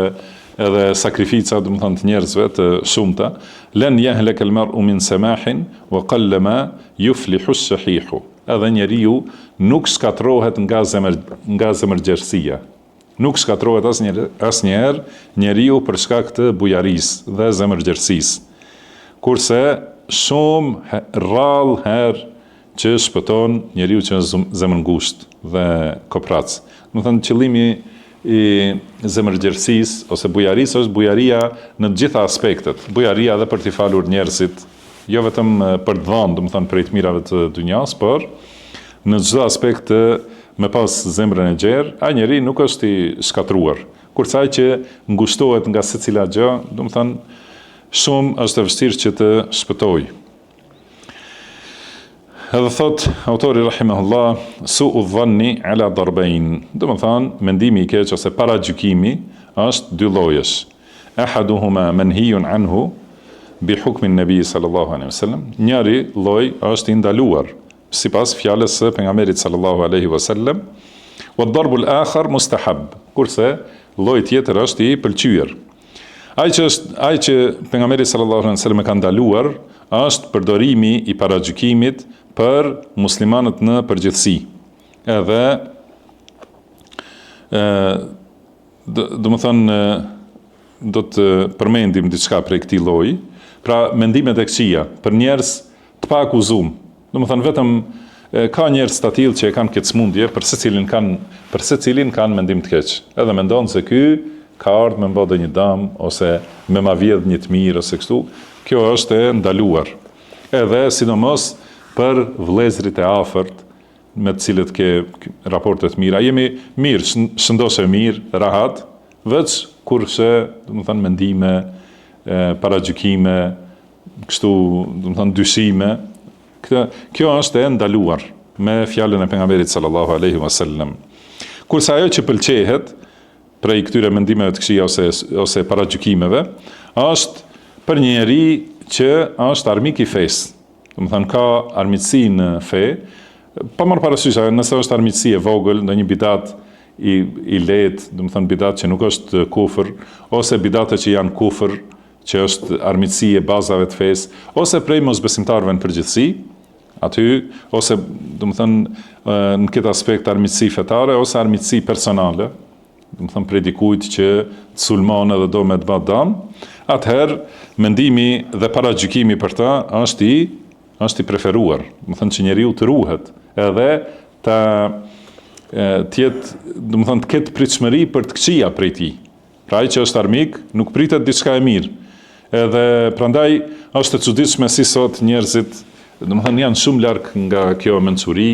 edhe sakrifica, domethënë të njerëzve të shumta, len yahlak al-mar'u min samahin wa qallama yuflihu ash-shahihu. Edhe njeriu nuk shkatërrohet nga zemër nga zemërgjerësia. Nuk shkatërrohet asnjëherë asnjëherë njeriu për shkak të bujarisë dhe zemërgjerësisë. Kurse shumë rrallë herë që shpëton njeriu që është zemërngushtë dhe koprrac. Domethënë qëllimi i zemërgjerësisë ose bujarisë është bujaria në të gjitha aspektet. Bujaria edhe për t'i falur njerëzit, jo vetëm për të dhënë, domethënë prej të mirave të dynjas, por në çdo aspekt të me pas zemrën e gjerë, ai njeri nuk është i shkatërruar. Kurse ai që ngushtohet nga secila gjë, domethënë shumë është e vështirë që të shpëtojë. Edhe thot autori rahimahullah su'u dhanni ala darbain. Domethënë mendimi i keq ose paragjykimi është dy llojesh. Ahaduhuma manhiyun anhu. bi hukmi nebi sallallahu alaihi wasallam, njëri lloj është i ndaluar sipas fjalës së pejgamberit sallallahu alaihi wasallam, wa darbu al-akhar mustahab, kurse lloji tjetër është i pëlqyer. Ai që është ai që pejgamberi sallallahu alaihi wasallam e ka ndaluar është përdorimi i paragjykimit për muslimanët në përgjithësi. Edhe ë domethënë do të përmendim diçka prej këtij lloji, pra mendimet e këqija për njerëz të paakuzum. Domethënë vetëm ka njerëz të tillë që e kanë këtë smundje, për secilin kanë për secilin kanë mendim të keq. Edhe mendon se ky ka ardhur me m'ba ndonjë dam ose me ma vjedh një të mirë ose kështu. Kjo është e ndaluar. Edhe sidomos për vëllezërit e afërt me të cilët ke raporte të mira. Jemi mirë, shëndosh e mirë, rahat, veç kur sheh, domethënë mendime, paragjykime, kështu, domethënë dyshime, këtë, kjo është e ndaluar me fjalën e pejgamberit sallallahu alaihi wasallam. Kurse ajo që pëlqehet prej këtyre mendimeve të këqija ose ose paragjykimeve, është për një njeri që është armik i fesë. Domethënë ka armiqësi në fe, pa marrë parasysh nëse është armiqësi e vogël, ndonjë bidat i i lehtë, domethënë bidat që nuk është kufër, ose bidate që janë kufër, që është armiqësi e bazave të fesë, ose prej mosbesimtarëve në përgjithësi, aty, ose, domethënë, në këtë aspekt armiqësi fetare, ose armiqësi personale, domethënë prej dikujt që të sulmon edhe do me të ba dam, atëherë mendimi dhe paragjykimi për të është i është i preferuar, domethënë që njeriu të ruhet edhe të të jetë, domethënë të ketë pritshmëri për të këqija prej tij. Pra ai që është armik, nuk pritet diçka e mirë. Edhe prandaj është e çuditshme si sot njerëzit, domethënë janë shumë larg nga kjo mençuri.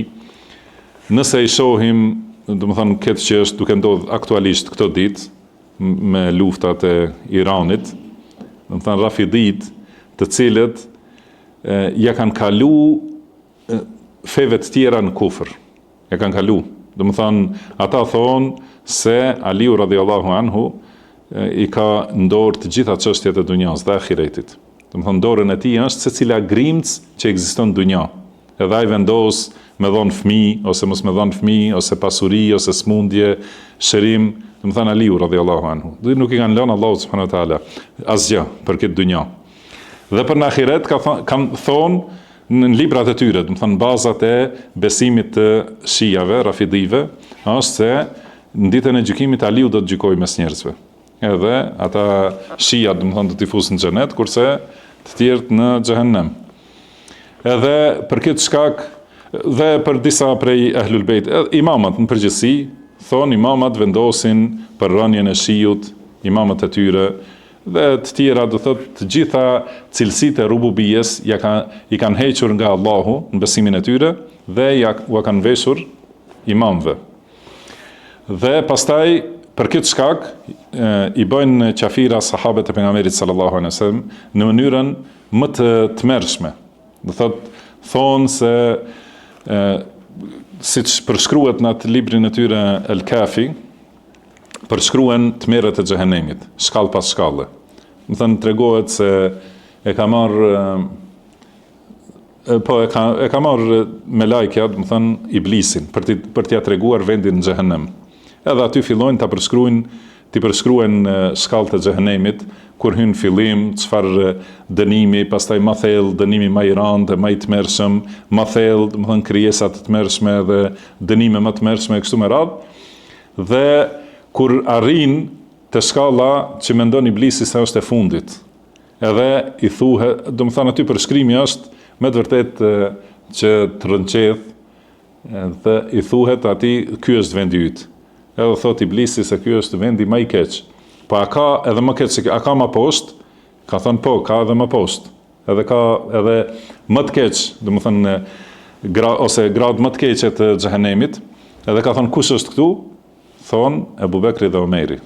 Nëse i shohim, domethënë këtë që është duke ndodhur aktualisht këto ditë me luftat e Iranit, domethënë Rafidit, të cilët e, ja kanë kalu feve të tjera në kufër. E kanë kalu. Domethënë, ata thonë se Aliu radiallahu anhu i ka në dorë të gjitha çështjet e dunjas dhe ahiretit. Domethënë, dorën e tij është secila grimcë që ekziston në dunja. Edhe ai vendos me dhonë fëmi, ose mos me dhonë fëmi, ose pasuri, ose smundje, shërim, domethënë Aliu radiallahu anhu. Dhe nuk i kanë lënë Allahut subhanahu wa taala asgjë për këtë dunja. Dhe për në ahiret ka thon, kanë thonë Në librat e tyre, domethënë bazat e besimit të shiave, rafidive, është se në ditën e gjykimit Aliu do të gjykojë mes njerëzve. Edhe ata shiat, domethënë do t'i fusë në xhenet, kurse të tjerët në xhehenem. Edhe për këtë shkak dhe për disa prej Ehlul Bejt, imamat në përgjithësi, thonë imamat vendosin për rënien e shiut, imamët e tyre, Dhe të tjera, do thotë, të gjitha cilësitë e rububijes ja ka, i kanë hequr nga Allahu në besimin e tyre dhe ja ua kanë veshur imamëve. Dhe pastaj për këtë shkak i bëjnë qafira sahabët e pejgamberit sallallahu alejhi wasallam në mënyrën më të tmerrshme. Do thotë, thonë se e, siç përshkruhet në atë librin e tyre El Kafi, përshkruhen tmerret e xhehenemit, shkallë pas shkalle. Domethënë tregohet se e ka marrë po e ka e ka marrë melajkja, domethënë iblisin për t'i për t'ia treguar vendin në xhehenem. Edhe aty fillojnë ta përshkruajnë, t'i përshkruajnë shkallët e xhehenemit, kur hyn fillim, çfarë dënimi, pastaj ma thellë, dënimi ma i rëndë, ma i tmerrshëm, ma thellë, domethënë krijesa të tmerrshme dhe dënime më të tmerrshme e kështu me radhë. Dhe kur arrin te shkalla që mendon iblisi se është e fundit, edhe i thuhet, domethënë aty përshkrimi është me të vërtetë që të rrënqeth dhe i thuhet atij ky është vendi yt. Edhe thot iblisi se ky është vendi ma i keq. Po a ka edhe më keq se ky, a ka më poshtë? Ka thënë po, ka edhe më poshtë. Edhe ka edhe më të keq, domethënë gra, ose gradë më të keqe të xhehenemit, edhe ka thënë kush është këtu? Thonë Ebu Bekri dhe Omeri,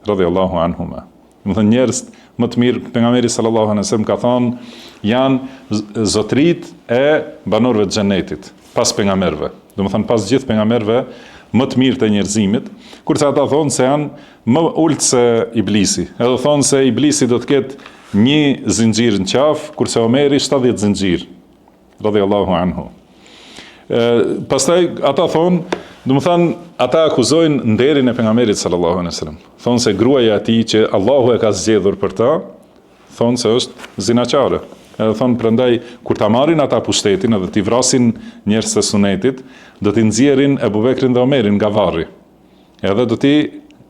radhiyallahu anhuma. Domethënë njerëz më të mirë, pejgamberi sallallahu alaihi wasallam ka thënë janë zotrit e banorëve të xhenetit, pas pejgamberëve. Domethënë pas gjithë pejgamberëve më të mirë të njerëzimit, kurse ata thonë se janë më ulët se iblisi. Edhe thonë se iblisi do të ketë. një zinxhir në qafë, kurse Omeri 70 zinxhir. Radhiyallahu anhu. E, pastaj ata thonë, domethënë ata akuzojnë nderin e pejgamberit sallallahu alaihi wasallam. Thonë se gruaja e tij që Allahu e ka zgjedhur për ta, thonë se është zinaqare. Edhe thonë prandaj kur ta marrin ata pushtetin edhe t'i vrasin njerëzit e sunetit, do t'i nxjerrin Ebu Bekrin dhe Omerin nga varri. Edhe do t'i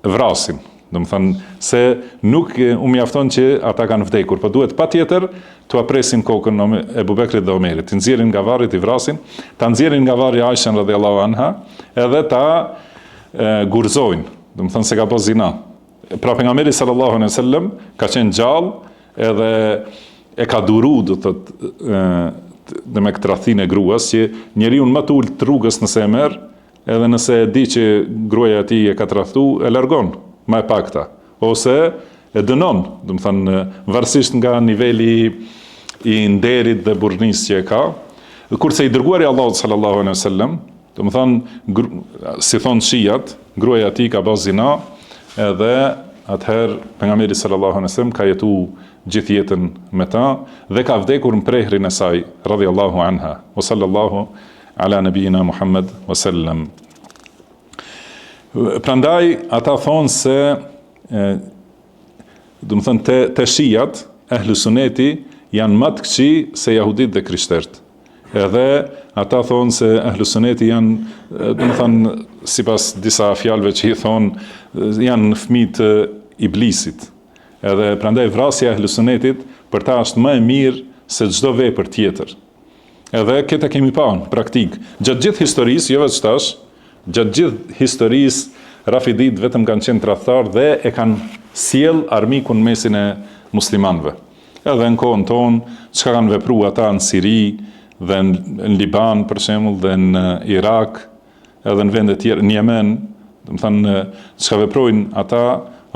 vrasin. Domethënë se nuk u mjafton që ata kanë vdekur, po duhet patjetër t'ua presin kokën Ebu Bekrit dhe Omerit, t'i nxjerrin nga varri, t'i vrasin, ta nxjerrin nga varri Aishan radhiyallahu anha, edhe ta gurzojnë, domethënë se ka bërë zina. Pra pejgamberi sallallahu alejhi ve sellem ka qenë gjallë edhe e ka duru, do të thotë, demek tradhtinë e gruas që njeriun më të ulët të rrugës nëse e merr, edhe nëse e di që gruaja e tij e ka tradhtu, e largon, më e pakta, ose e dënon, domethënë varësisht nga niveli i nderit dhe burrnisë që e ka. Kurse i dërguari i Allahut sallallahu alejhi ve sellem, Domethënë, si thonë shijat, gruaja e tij ka ba zina, edhe atëherë pejgamberi sallallahu alejhi ve sellem ka jetu gjithë jetën me ta dhe ka vdekur në prehrin e saj, radhiyallahu anha, wa sallallahu ala nabiyina Muhammed wa sallam. Prandaj ata thonë se domethënë te te shijat, ehlu suneti janë më të këqij se jahudit dhe krishterët. Edhe ata thonë se ehlu suneti janë, domethënë, sipas disa fjalëve që i thonë, janë fëmijë të iblisit. Edhe prandaj vrasja e ehlu sunetit për ta është më e mirë se çdo vepër tjetër. Edhe këtë e kemi pa në praktikë. Gjatë gjithë historisë, jo veç tash, gjatë gjithë historisë Rafidit vetëm kanë qenë tradhtarë dhe e kanë sjell armikun në mesin e muslimanëve. Edhe në kohën tonë, çka kanë vepru ata në Siri dhe në Liban, për shembull, dhe në Irak, edhe në vende tjera, në Jemen, domethënë, çka veprojnë ata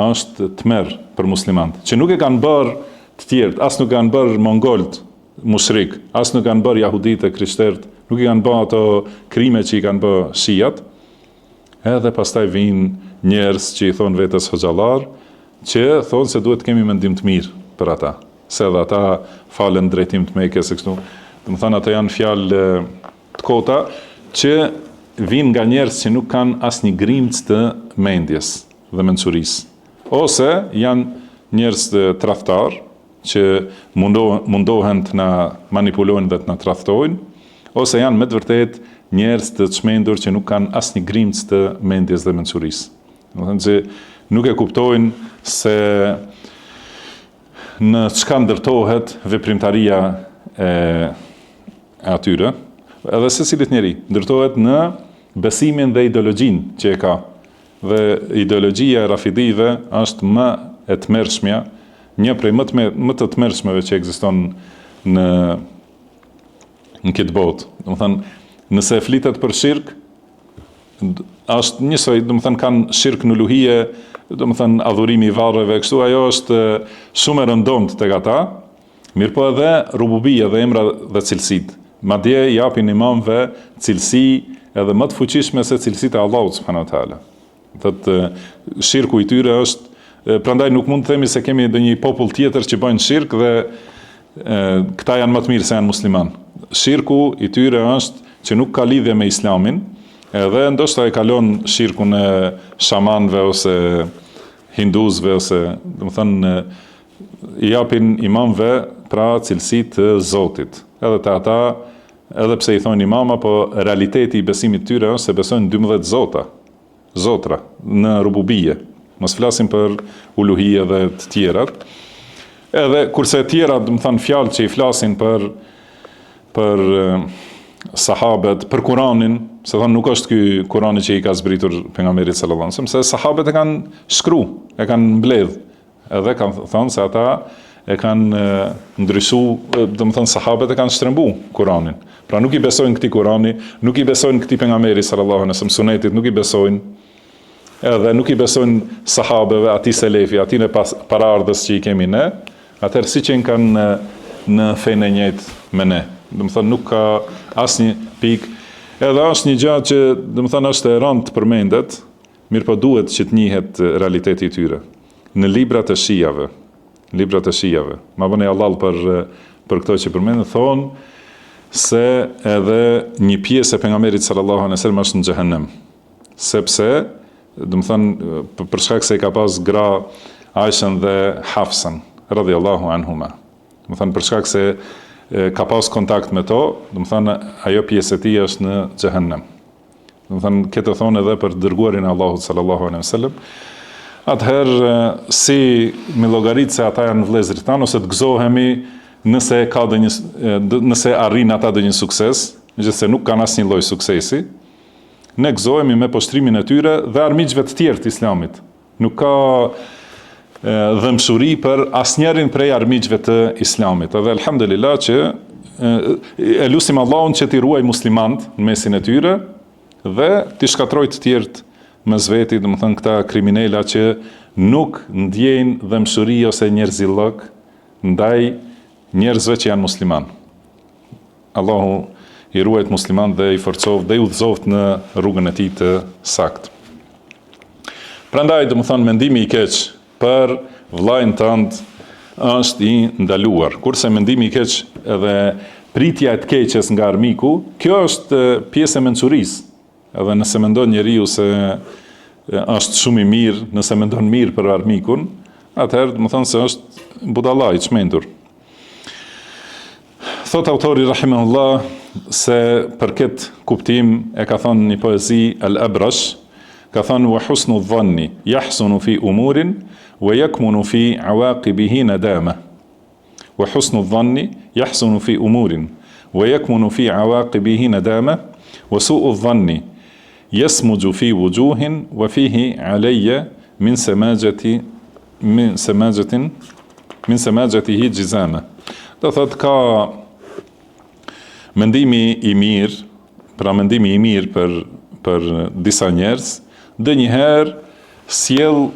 është tmerr për muslimanët, që nuk e kanë bërë të tjerët, as nuk e kanë bërë mongolët mushrik, as nuk e kanë bërë jahuditë e krishterët, nuk i kanë bërë ato krime që i kanë bërë shijat, Edhe pastaj vijnë njerëz që i thonë vetes hoxhallar, që thonë se duhet të kemi mendim të mirë për ata, se edhe ata falen në drejtim të Mekës e kështu. Domethënë ato janë fjalë të kota që vijnë nga njerëz që nuk kanë asnjë grimcë të mendjes dhe mençurisë. Ose janë njerëz tradhtar, që mundohen të na manipulojnë dhe të na tradhtojnë, ose janë me të vërtetë njerëz të çmendur që nuk kanë asnjë grimcë të mendjes dhe mençurisë. Domethënë që nuk e kuptojnë se në çka ndërtohet veprimtaria e atyre, edhe secilit njeri, ndërtohet në besimin dhe ideologjinë që e ka. Dhe ideologjia e Rafidive është më e tmerrshmja, një prej më të më të tmerrshmeve që ekziston në në këtë botë. Domethënë, nëse flitet për shirk, është njësoj, domethënë kanë shirk në uluhije, domethënë adhurimi i varreve kështu, ajo është shumë e rëndomtë tek ata, Mirëpo edhe rububije dhe emra dhe cilësitë. Madje japin imamëve cilësi edhe më të fuqishme se cilësitë e Allahut subhanahu wa taala. Thotë shirku i tyre është prandaj nuk mund të themi se kemi ndonjë popull tjetër që bëjnë shirk dhe e, këta janë më të mirë se janë musliman. Shirku i tyre është që nuk ka lidhje me islamin, edhe ndoshta e kalon shirkun e shamanëve ose hindusve ose, domethënë i japin imamëve pra cilësi të Zotit. Edhe te ata, edhe pse i thonë imama, po realiteti i besimit të tyre është se besojnë 12 zota, zotra në rububije. Mos flasim për uluhije dhe të tjerat. Edhe kurse të tjerat, domethënë fjalë që i flasin për për sahabet, për Kuranin, se thonë nuk është ky Kurani që i ka zbritur pejgamberit sallallahu alajhi wasallam, se sahabet e kanë shkru, e kanë mbledh, Edhe kanë thënë se ata e kanë ndryshu, domethënë sahabët e kanë shtrembu Kuranin. Pra nuk i besojnë këtij Kurani, nuk i besojnë këtij pejgamberi sallallahu alejhi wasallam, sunetit nuk i besojnë. Edhe nuk i besojnë sahabeve, atij selefi, atij pas, paraardhës që i kemi ne, atëherë si qenkan në, në fenë e njëjtë me ne. Domethënë nuk ka asnjë pikë. Edhe është një gjë që, domethënë është e rëndë të përmendet, Mirëpo duhet që të njihet realiteti i tyre. Në librat e shijave. Në librat e shijave. Ma bëni hallall për për këto që përmendën, thonë se edhe një pjesë e pejgamberit sallallahu alejhi ve sellem është në xhehenem. Sepse, domethënë, për shkak se i ka pas gra Aishën dhe Hafsën, radhiyallahu anhuma. Domethënë për shkak se ka pas kontakt me to, domethënë ajo pjesë e tij është në xhehenem. Domethënë këtë e thonë edhe për dërguarin e Allahut sallallahu alaihi wasallam. Atëherë si me llogarit se ata janë vëllezërit tanë ose të gëzohemi nëse ka ndonjë nëse arrin ata ndonjë sukses, megjithëse nuk kanë asnjë lloj suksesi, ne gëzohemi me poshtrimin e tyre dhe armiqve të tjerë të Islamit. Nuk ka dhembshuri për asnjërin prej armiqve të Islamit. Edhe elhamdulillah që e lusim Allahun që t'i ruaj muslimant në mesin e tyre dhe t'i shkatërroj të tjerët mes veti, domethënë këta kriminela që nuk ndjejnë dhembshuri ose njerëzillëk ndaj njerëzve që janë musliman. Allahu i ruajt muslimant dhe i forcoftë dhe i udhëzoftë në rrugën e tij të saktë. Prandaj, domethënë, mendimi i keq për vllain tënd është i ndaluar. Kurse mendimi i keq edhe pritja e të keqes nga armiku, kjo është pjesë e mençurisë. Edhe nëse mendon njeriu se është shumë i mirë, nëse mendon mirë për armikun, atëherë domethënë se është budalla i çmendur. Thot autori rahimahullah se për këtë kuptim e ka thënë një poezi Al-Abrash, ka thënë wa husnu dhanni yahsunu fi umurin wa yakmunu fi awaqibihi nadama. Wa husnu dhanni yahsunu fi umurin wa yakmunu fi awaqibihi nadama wa su'u dhanni yasmuju fi wujuhin wa fihi alayya min samajati min samajatin min samajatihi jizama. Do thot ka mendimi i mirë, pra mendimi i mirë për për disa njerëz, ndonjëherë sjell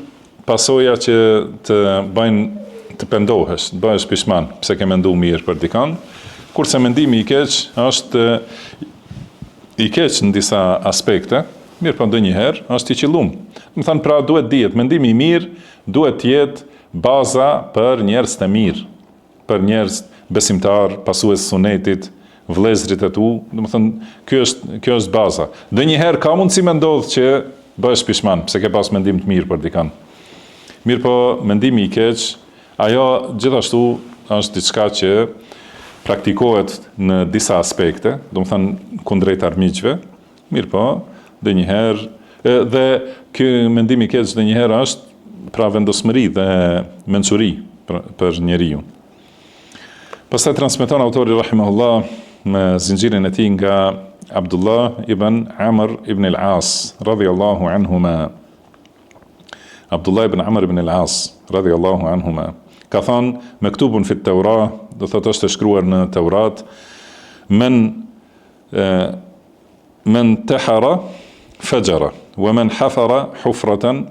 pasoja që të bëjnë të pendohesh, të bëhesh pishman pse ke mendu mirë për dikën, kurse mendimi i keq është i keq në disa aspekte, mirëpo ndonjëherë është i qëllum. Domethënë pra duhet dihet, mendimi i mirë duhet të jetë baza për njerëz të mirë. për njerëz besimtarë, pasues të sunetit, vëllezërit e tu, domethënë, kjo është kjo është baza. Ndonjëherë ka mundësi me ndodh që bëhesh pishman, pse ke pas mendim të mirë për dikën. Mirëpo, mendimi i keq, ajo gjithashtu është diçka që praktikohet në disa aspekte, domethënë kundrejt armiqve, Mirëpo, ndonjëherë, dhe ky mendim i keq ndonjëherë është pra vendosmëri dhe mençuri për, për njeriun. Pastaj transmeton autori rahimahullah me zinxhirin e tij nga Abdullah ibn Amr ibn al-As radhiyallahu anhuma. Abdullah ibn Amr ibn al-As radhiyallahu anhuma ka thënë mektubun fi Teura, do thotë është e shkruar në Teurat, men Men tehara fexhara, wa men hafara hufratan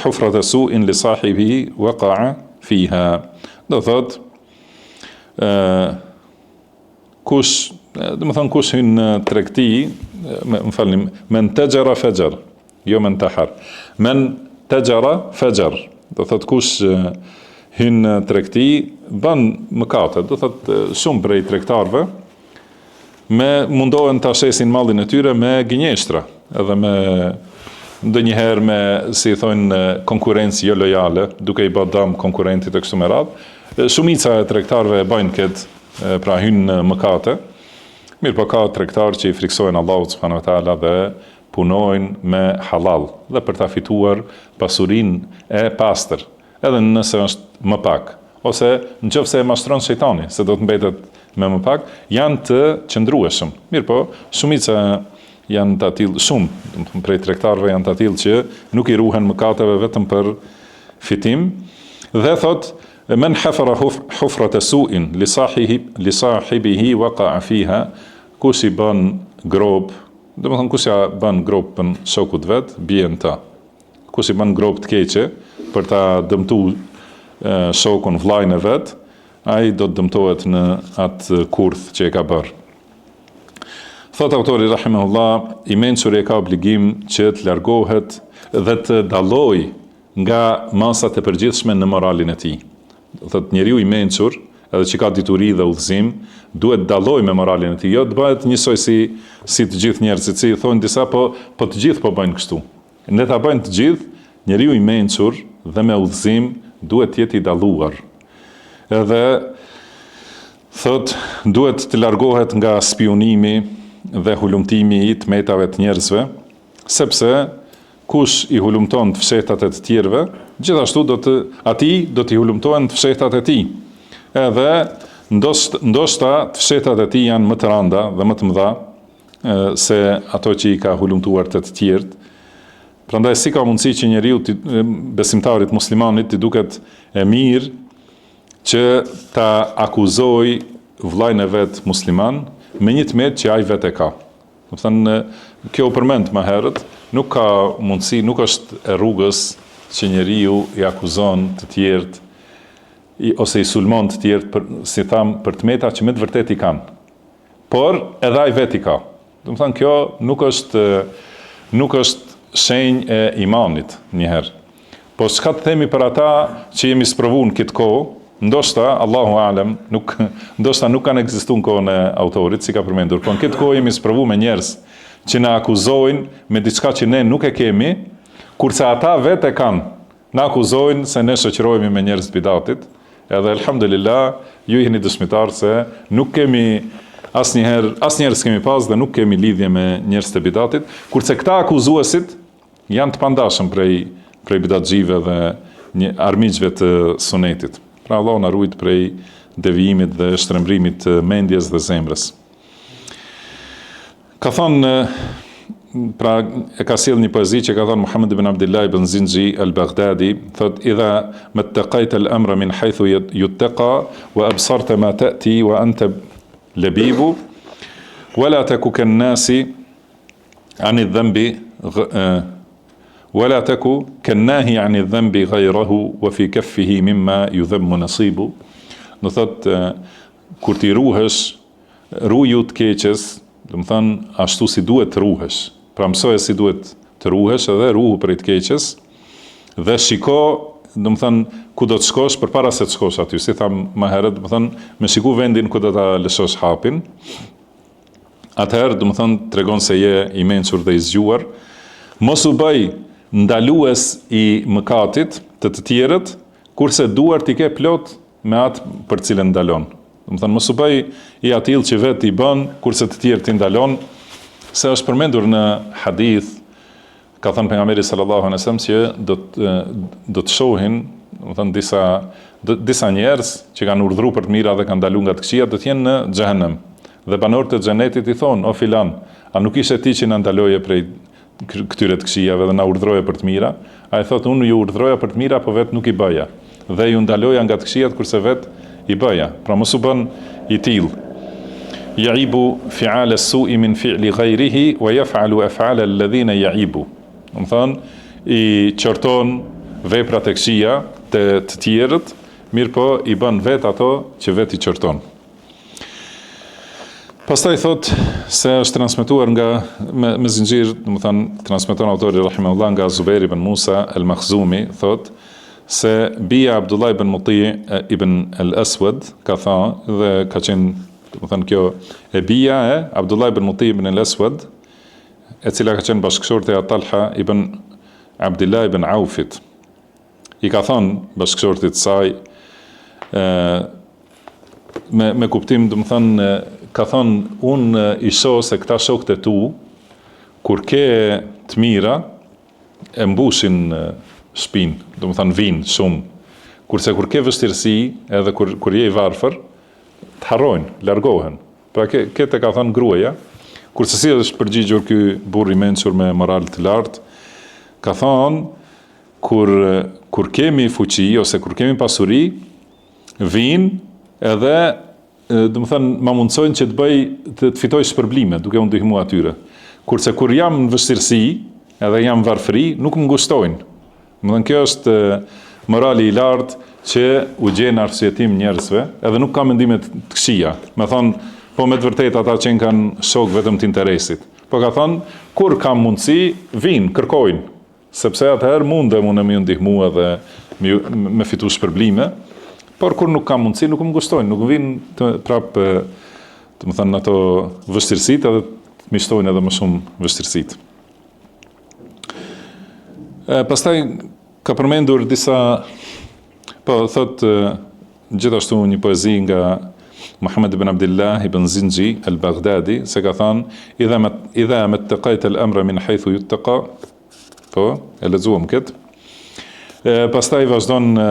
hufrata su'in li sahibihi waqa'a fiha. Do thot ë kush, domethënë kush hyn në tregti, më, më falni, men texhera fexher, jo men tehar. Men texhera fexher, do thot kush hyn në tregti, bën mëkate, do thot shumë prej tregtarëve, me mundohen ta shesin mallin e tyre me gënjeshtra, edhe me ndonjëherë me, si i thonë, konkurrencë jo lojale, duke i bërë dëm konkurrentit e kështu me radhë. Shumica e tregtarëve e bëjnë këtë, pra hyjnë në mëkate. Mirëpo ka tregtarë që i frikësohen Allahut subhanahu wa taala dhe punojnë me halal dhe për ta fituar pasurinë e pastër. Edhe nëse është më pak, ose në qoftë se e mashtron shejtani, se do të mbetet me më pak, janë të qëndrueshëm. Mirëpo, shumica janë të atillë, shumë, domethënë prej tregtarëve janë të atillë që nuk i ruhen mëkateve vetëm për fitim. Dhe thot, men hafara hufrata su'in li sahihi li sahibihi waqa'a fiha, kush i bën gropë, domethënë kush ja bën gropën shokut vet, bie në të. Kush i bën gropë të keqe për ta dëmtu shokun, vllajin e vet, ai do të dëmtohet në atë kurth që e ka bërë. Thot autori rahimahullah, i mençuri e ka obligim që të largohet dhe të dallojë nga masat e përgjithshme në moralin e tij. Thotë njeriu i mençur, edhe që ka dituri dhe udhëzim, duhet të dallojë me moralin e tij, jo të bëhet njësoj si si të gjithë njerëzit, si thonë disa, po po të gjithë po bëjnë kështu. Le ta bëjnë të gjithë, njeriu i mençur dhe me udhëzim duhet të jetë i dalluar. Edhe thotë duhet të largohet nga spiunimi dhe hulumtimi i të metave të njerëzve, sepse kush i hulumton të fshehtat e të tjerëve, gjithashtu do të atij do t'i hulumtohen të fshehtat e tij. Edhe ndoshta të fshehtat e tij janë më të randa dhe më të mëdha se ato që i ka hulumtuar te të tjerët. Prandaj si ka mundësi që njeriut besimtarit muslimanit t'i duket e mirë që ta akuzojë vëllain e vet musliman me një të metë që ai vetë e ka. Domethënë, kjo u përmend më herët, nuk ka mundësi, nuk është e rrugës që njeriu i akuzon të tjerët i, ose i sulmon të tjerët për, si thamë, për të meta që me të vërtetë i kanë. Por edhe ai vetë i ka. Domethënë kjo nuk është nuk është shenjë e imanit njëherë. Po çka të themi për ata që jemi sprovu në këtë kohë, ndoshta Allahu alem, nuk ndoshta nuk kanë ekzistuar në kohën e autorit, si ka përmendur, po në këtë kohë jemi sprovu me njerëz që na akuzojnë me diçka që ne nuk e kemi, kurse ata vetë e kanë. Na akuzojnë se ne shoqërohemi me njerëz të bidatit, edhe elhamdulillah, ju jeni dëshmitar se nuk kemi asnjëherë, asnjëherë s'kemi pas dhe nuk kemi lidhje me njerëz të bidatit, kurse këta akuzuesit janë të pandashëm prej prej bidatxhive dhe një armiqve të sunetit. Pra Allahu na rujt prej devijimit dhe shtrembrimit të mendjes dhe zemrës. Ka thënë pra e ka sjell një poezi që ka thënë Muhammed ibn Abdullah ibn Zinxhi al-Baghdadi, thot idha mattaqaita al-amra min haythu yuttaqa wa absarta ma ta'ti wa anta labibu wa la taku kan-nasi an adh-dhanbi wa la taku kan-nahi an adh-dhanbi ghayrahu wa fi kaffihi mimma yudhammu nasibu. Do thot kur t'i ruhesh Ruju të keqes, domethënë ashtu si duhet të ruhesh. Pra mësoje si duhet të ruhesh edhe ruhu prej të keqes dhe shiko, domethënë ku do të shkosh përpara se të shkosh aty, si thamë më herët, domethënë me shiku vendin ku do ta lëshosh hapin. Atëherë, domethënë tregon se je i mençur dhe i zgjuar. Mos u bëj ndalues i mëkatit te të tjerët, kurse duart i ke plot me atë për të cilën ndalon. Domethënë, mos u bëj i atillë që vetë i bën, kurse të tjerët i ndalon, se është përmendur në hadith, ka thënë pejgamberi sallallahu alejhi wasallam që do të do të shohin, domethënë disa disa njerëz që kanë urdhëruar për të mira dhe kanë ndaluar nga të këqija, do të jenë në xhehenem. Dhe banorët e xhenetit i thonë, o filan, a nuk ishe ti që na ndaloje prej këtyre të këqijave dhe na urdhëroje për të mira, ai thotë unë ju urdhëroja për të mira, po vetë nuk i bëja dhe ju ndaloja nga të këqijat kurse vetë i bëja. Pra mos u bën i tillë. Ya'ibu fi'al as-su'i min fi'li ghayrihi wa yaf'alu af'al alladhina ya'ibu. Domethënë i qorton veprat e këqija te të tjerët, mirëpo i bën vetë ato që vetë i qorton. Pastaj thot se është transmetuar nga me, me zinxhir, domethënë transmeton autori rahimahullah nga Zubair ibn Musa al-Makhzumi, thot se bija Abdullah ibn Muti ibn al-Aswad ka thënë dhe ka qenë, domethënë kjo e bija e Abdullah ibn Muti ibn al-Aswad, e cila ka qenë bashkëshorte e Talha ibn Abdullah ibn Aufit. I ka thënë bashkëshortit të saj ë me me kuptim, domethënë ka thënë unë i shoh se këta shokët e tu kur ke të mira e mbushin shpinë, domethënë vijnë shumë. Kurse kur ke vështirësi, edhe kur kur je i varfër, të harrojnë, largohen. Pra ke, këtë e ka thënë gruaja, kurse si është përgjigjur ky burrë i mençur me moral të lartë, ka thënë Kur kur kemi fuqi ose kur kemi pasuri, vijnë edhe domethënë ma mundësojnë që të bëj të, të fitoj shpërblime duke u ndihmu atyre. Kurse kur jam në vështirësi, edhe jam varfëri, nuk më ngushtojnë. Domethënë kjo është morali i lartë që u gjen arsyetim njerëzve, edhe nuk ka mendime të këqija. Me thonë, po me të vërtetë ata që kanë shokë vetëm të interesit. Po ka thonë, kur kam mundësi, vijnë, kërkojnë. Sepse atëherë mundem unë me ju ndihmu edhe me, me fitu shpërblime. Por kur nuk kam mundësi, nuk më ngushtojnë, nuk më vijnë të prapë, domethënë ato vështirësitë edhe të m'i shtojnë edhe më shumë vështirësitë. E, pastaj ka përmendur disa, po thotë gjithashtu një poezi nga Muhammed ibn Abdullah ibn Zinxhi al-Baghdadi, se ka thënë idha ma idha mattaqaita al-amra min haythu yuttaqa Po, e lexuam këtë. E, pastaj vazhdon e,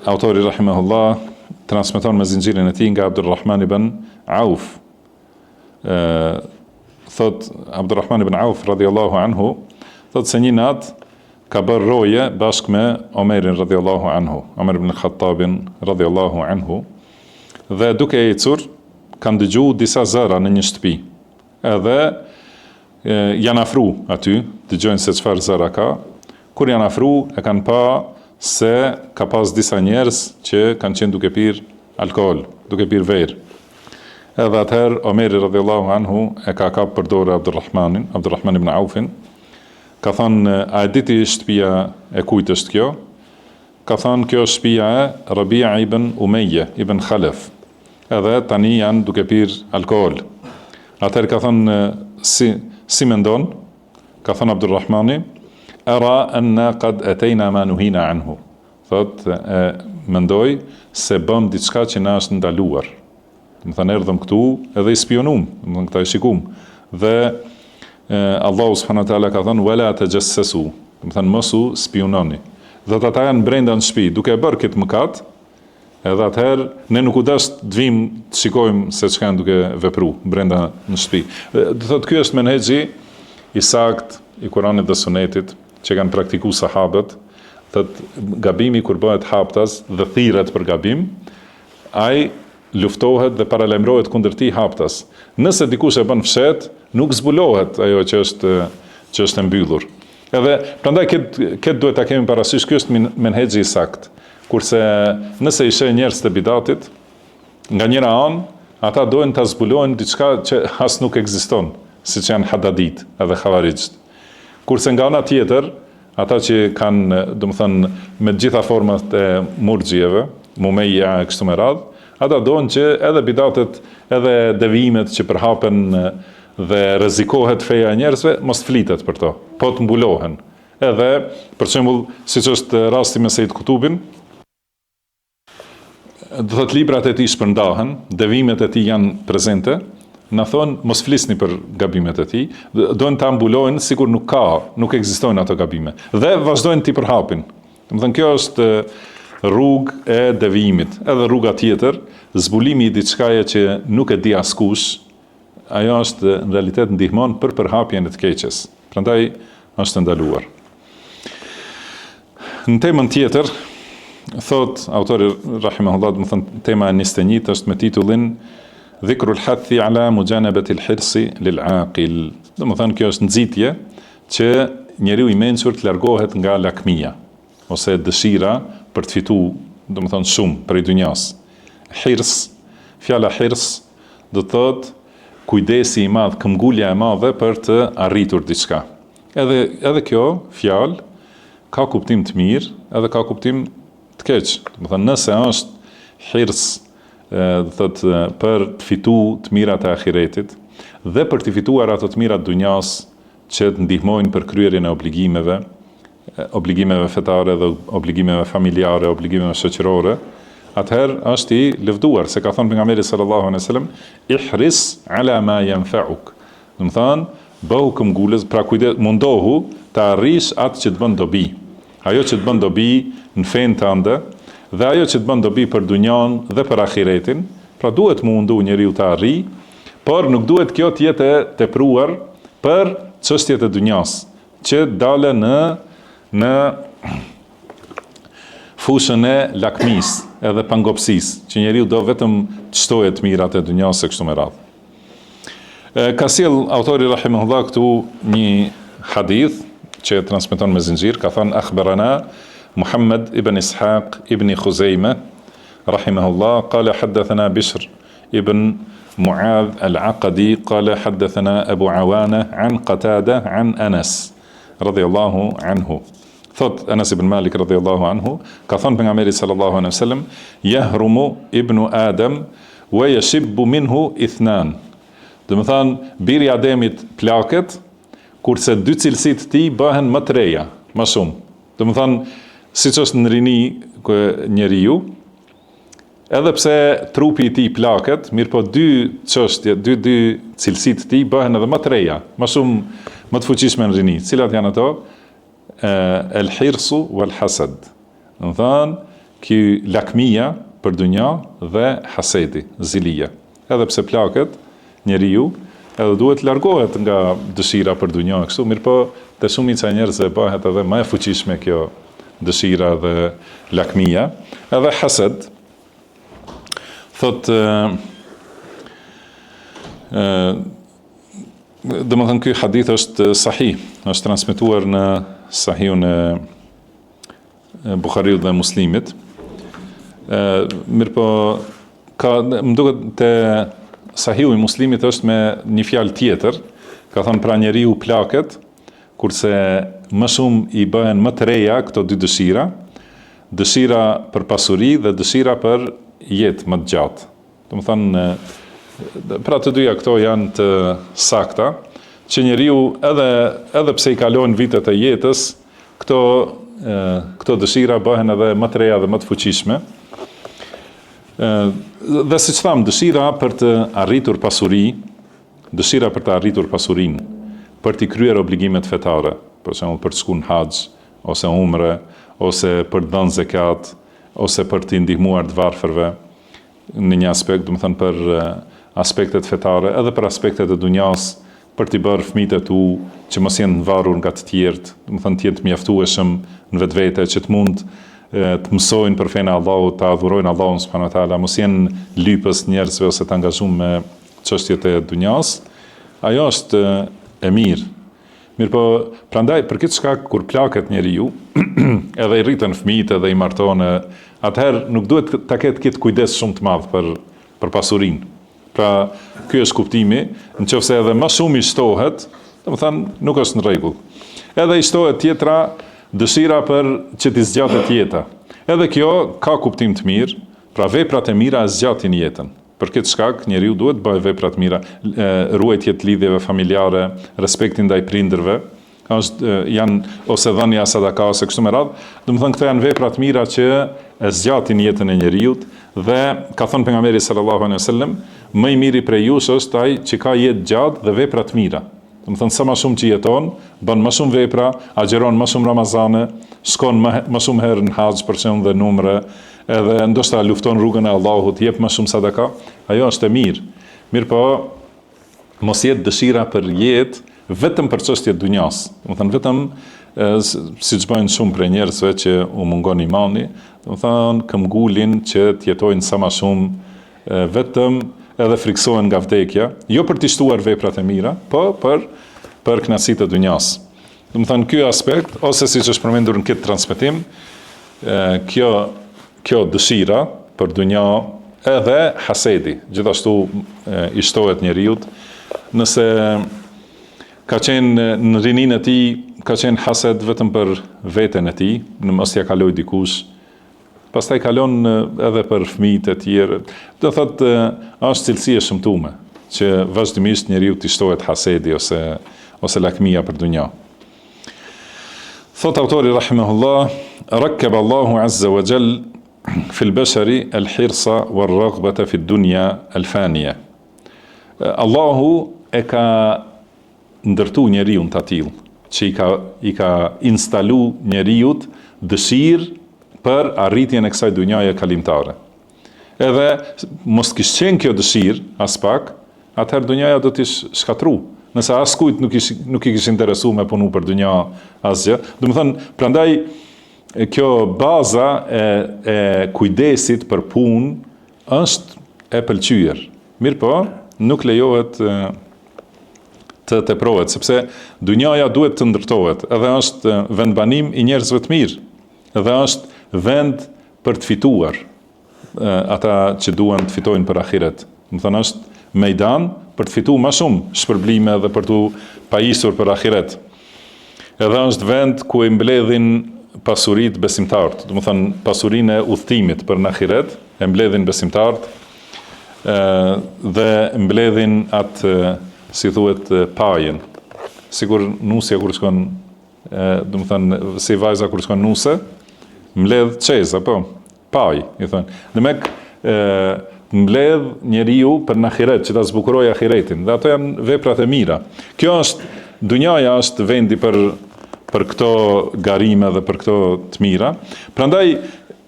autori rahimahullah transmeton me zinxhirin e tij nga Abdulrahman ibn Auf. E, thot Abdulrahman ibn Auf radhiyallahu anhu, thot se një natë ka bërë roje bashkë me Omerin radhiyallahu anhu, Omer ibn Khattabin radhiyallahu anhu, dhe duke ecur kanë dëgju disa zëra në një shtëpi. Edhe janë afru aty, dëgjojnë se çfarë zëra ka. Kur janë afru, e kanë pa se ka pas disa njerëz që kanë qenë duke pirë alkool, duke pirë verë. Edhe atëherë Omeri radhiyallahu anhu e ka kap për dore Abdulrahmanin, Abdulrahman ibn Aufin, ka thënë a e di ti shtëpia e kujt është kjo? Ka thënë kjo është shtëpia e Rabia ibn Umeje ibn Khalef. Edhe tani janë duke pirë alkool. Atëherë ka thënë si si mendon? Ka thënë Abdulrahmani, Ara anna qad atayna ma nuhina anhu. Thot e mendoj se bëm diçka që na është ndaluar. Domethënë erdhëm këtu edhe i spionum, domethënë këta i shikum. Dhe e, Allahu subhanahu wa taala ka thënë wala tajassasu, domethënë mos u spiononi. Dhe ata janë brenda në shtëpi duke e bërë këtë mëkat, Edhe atëherë ne nuk u dasht të vijmë të shikojmë se çka janë duke vepru brenda në shtëpi. Do thotë ky është menhexhi i saktë i Kuranit dhe Sunetit që kanë praktiku sahabët, thotë gabimi kur bëhet haptas dhe thirret për gabim, ai luftohet dhe paralajmërohet kundër tij haptas. Nëse dikush e bën fsheht, nuk zbulohet ajo që është që është e mbyllur. Edhe prandaj këtë këtë duhet ta kemi parasysh, ky është menhexhi i saktë. Kurse nëse i sheh njerëzit e bidatit, nga njëra anë, ata dojnë ta zbulojnë diçka që as nuk ekziston, siç janë hadadit edhe havarixhët. Kurse nga ana tjetër, ata që kanë, domethënë, me të gjitha format e murxhieve, mumejja e kështu me radhë, ata dojnë që edhe bidatet, edhe devijimet që përhapen dhe rrezikohet feja e njerëzve, mos të flitet për to, po të mbulohen. Edhe, për shembull, siç është rasti me Sejid Kutubin, do thotë librat e tij shpërndahen, devijimet e tij janë prezente, na thonë mos flisni për gabimet e tij, dojnë ta mbulojnë sikur nuk ka, nuk ekzistojnë ato gabime dhe vazhdojnë t'i përhapin. Domethënë kjo është rrugë e devijimit. Edhe rruga tjetër, zbulimi i diçkaje që nuk e di askush, ajo është në realitet ndihmon për përhapjen e të keqes. Prandaj është e ndaluar. Në temën tjetër, thot autori rahimahullah, domethënë tema e 21 është me titullin Dhikrul hathi ala mujanabatil hirsi lil aqil. Domethënë kjo është nxitje që njeriu i mençur të largohet nga lakmia ose dëshira për të fitu, domethënë shumë prej dynjas. Hirs, fjala hirs do të thotë kujdesi i madh, këmbgulja e madhe për të arritur diçka. Edhe edhe kjo fjalë ka kuptim të mirë, edhe ka kuptim të keq. Domethënë nëse është hirs, do të thotë për të fitu të mirat e ahiretit dhe për të fituar ato të mira të dunjas që të ndihmojnë për kryerjen e obligimeve, obligimeve fetare dhe obligimeve familjare, obligimeve shoqërore, atëherë është i lëvduar, se ka thënë pejgamberi sallallahu alejhi wasallam, ihris ala ma yanfa'uk. Domethënë, bëhu këmbgulës, pra kujdes, mundohu të arrish atë që të bën dobi. Ajo që të bën dobi në fenë tënde dhe ajo që të bën dobi për dunjan dhe për ahiretin, pra duhet mu mundu njeriu të arrijë, por nuk duhet kjo të jetë e tepruar për çështjet e dunjas, që dalë në në fushën e lakmisë edhe pangopësisë, që njeriu do vetëm të shtojë të mirat e dunjas e kështu me radhë. Ka sjell autori rahimahullah këtu një hadith që e transmeton me zinxhir, ka thënë akhbarana Muhammed ibn Ishaq ibn Khuzaime rahimahullah qala hadathana Bishr ibn Muadh al-Aqadi qala hadathana Abu Awana an Qatada an Anas radhiyallahu anhu. Thot Enes ibn Malik radhiyallahu anhu, ka thënë pejgamberi sallallahu alaihi wasallam, "Yahrumu ibnu Adam wa yashibbu minhu ithnan." Domethënë, biri i Ademit plaket, kurse dy cilësi të tij bëhen më të reja, më shumë. Domethënë, siç është në rini njeriu, edhe pse trupi i tij plaket, mirëpo dy çështje, dy dy cilësi të tij bëhen edhe më të reja, më shumë më të fuqishme në rini. Cilat janë ato? El hirsu wal hasad. Domethënë, ky lakmia për dunja dhe hasedi, zilia. Edhe pse plaket njeriu, edhe duhet të largohet nga dëshira për dunja kështu, mirëpo te shumica e njerëzve bëhet edhe më e fuqishme kjo dëshira dhe lakmia, edhe hased thotë ë domethënë ky hadith është sahih, është transmetuar në sahihun e Buhariut dhe Muslimit. Ë mirëpo ka më duket te Sahihu i Muslimit është me një fjalë tjetër, ka thënë pra njeriu plaket, kurse më shumë i bëhen më të reja këto dy dëshira, dëshira për pasuri dhe dëshira për jetë më të gjatë. Domethënë, pra të dyja këto janë të sakta, që njeriu edhe, edhe pse i kalojnë vitet e jetës, këto, këto dëshira bëhen edhe më të reja dhe më të fuqishme. Dhe siç thamë, dëshira për të arritur pasuri, dëshira për të arritur pasurinë, për t'i kryer obligimet fetare, për shembull për të shku në haxh, ose umre, ose për të dhënë zekat, ose për t'i ndihmuar të varfërve, në një aspekt, domethënë për aspektet fetare, edhe për aspektet e dunjas, për t'i bërë fëmijët e tu që mos jenë të varur nga të tjerët, domethënë të jenë të mjaftueshëm në vetvete, që të mund të mësojnë për fenë e Allahut, ta adhurojnë Allahun subhanahu wa taala, mos jenë lypës të njerëzve ose të angazhuar me çështjet e dunjas. Ajo është e mirë. Mirëpo, prandaj për këtë shkak kur plaket njeriu, edhe i rriten fëmijët edhe i marton, atëherë nuk duhet ta ketë këtë kujdes shumë të madh për për pasurinë. Pra, ky është kuptimi, në qoftë se edhe më shumë i shtohet, domethënë nuk është në rregull. Edhe i shtohet tjetra dëshira për që t'i zgjatet jeta. Edhe kjo ka kuptim të mirë, pra veprat e mira e zgjatin jetën. Për këtë shkak, njeriu duhet të bëjë vepra të mira, ruajtje të lidhjeve familjare, respektin ndaj prindërve, është janë ose dhënia e sadaka ose kështu me radhë. Domethënë këto janë vepra të mira që e zgjatin jetën e njeriut dhe ka thënë pejgamberi sallallahu alejhi wasallam, më i miri prej jush është ai që ka jetë gjatë dhe vepra të mira. Domethënë sa më shumë që jeton, bën më shumë vepra, agjëron më shumë Ramazane, shkon më më shumë herë në haxh për shembull dhe n'umre, edhe ndoshta lufton rrugën e Allahut, jep më shumë sadaka, ajo është e mirë. Mirëpo, mos jetë dëshira për jetë vetëm për çështje të dunjas. Domethënë vetëm siç bëjnë shumë prej njerëzve që u mungon imani, domethënë këmbgulin që të jetojnë sa më shumë vetëm edhe frikësohen nga vdekja, jo për t'i shtuar veprat e mira, po për për kënaqësitë e dunjas. Domethënë ky aspekt ose siç është përmendur në këtë transmetim, kjo kjo dëshira për dunja edhe hasedi, gjithashtu i shtohet njeriut, nëse ka qenë në rininë e tij, ka qenë hased vetëm për veten e tij, në mos ja kaloj dikush, Pastaj kalon edhe për fëmijët e tjerë. Do thotë është cilësi e shëmtume që vazhdimisht njeriut t'i shtohet hasedi ose ose lakmia për dunja. Thot autori rahimahullah, rakkab Allahu azza wa jall fi al-bashari al-hirsa war-raghbata fi ad-dunya al-faniya. Allahu e ka ndërtu njeriun të atillë, që i ka i ka instalu njeriut dëshirë për arritjen e kësaj dunjaje kalimtare. Edhe mos kish qenë kjo dëshirë aspak, atëherë dunjaja do të ish shkatru. Nëse askujt nuk ish nuk i kish interesu me punu për dunja asgjë. Domethënë, prandaj kjo baza e e kujdesit për punë është e pëlqyer. Mirëpo, nuk lejohet të teprohet, sepse dunjaja duhet të ndërtohet, edhe është vendbanim i njerëzve të mirë, edhe është vend për të fituar ata që duan të fitojnë për ahiret. Domethënë është mejdan për të fituar më shumë shpërblime dhe për t'u pajisur për ahiret. Edhe është vend ku i mbledhin pasuritë besimtarët, domethënë pasurinë e udhëtimit për në ahiret, e mbledhin besimtarët dhe mbledhin atë si thuhet pajën. Sikur nusja kur shkon, domethënë si vajza kur shkon nuse, mbledh çezë apo Paj, i thonë. Demek, e, mbledh njeriu për në ahiret, që ta zbukurojë ahiretin. Dhe ato janë veprat e mira. Kjo është, dunjaja është vendi për, për këto garime dhe për këto të mira. Prandaj,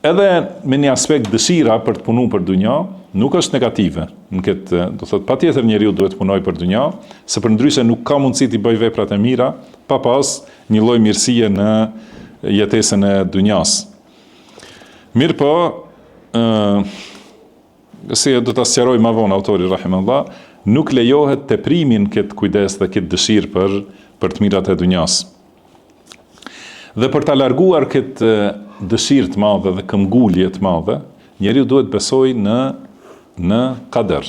edhe me një aspekt dëshira për të punu për dunja, nuk është negative. Në këtë, do thotë, patjetër njeriu duhet të punojë për dunja, se përndryshe nuk ka mundësi t'i bëjë veprat e mira, pa pas një lloj mirësie në jetesën e dunjas. Mirëpo, ë si do ta sqarojë më vonë autori rahimahullah, nuk lejohet teprimi në këtë kujdes dhe këtë dëshirë për për të mirat e dunjas. Dhe për ta larguar këtë dëshirë të madhe dhe këmbgulje të madhe, njeriu duhet të besojë në në kader.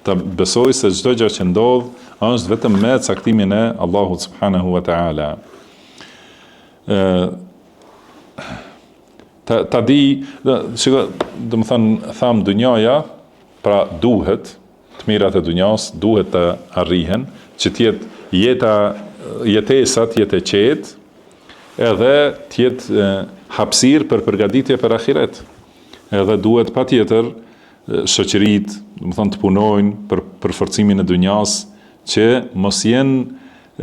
Të besojë se çdo gjë që ndodh është vetëm me caktimin e Allahut subhanahu wa taala. Ë ta, ta di, shiko, domethënë, thamë dunjaja, pra duhet, të mirat e dunjas, duhet të arrihen, që të jetë jeta, jetesa të jetë e qetë, edhe të jetë hapësirë për përgatitje për ahiret. Edhe duhet patjetër shoqëritë, domethënë të punojnë për përforcimin e dunjas, që mos jenë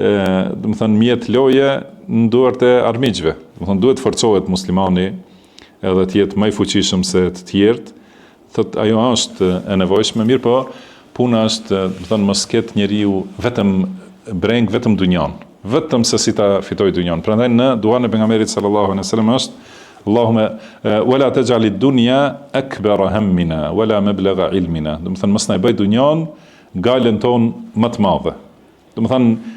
domethënë mjet loje në duart e armiqve. Domethënë duhet të forcohet muslimani edhe të jetë më i fuqishëm se të tjerët. Thotë ajo është e nevojshme, mirëpo puna është, domethënë mos ketë njeriu vetëm brengë vetëm dunjan, vetëm se si ta fitojë dunjan. Prandaj në duan e pejgamberit sallallahu alejhi wasallam është Allahume wala taj'al ad-dunya akbar hammina wala mablagha ilmina. Domethënë mos na e bëj dunjan gajlen tonë më të madhe. Domethënë,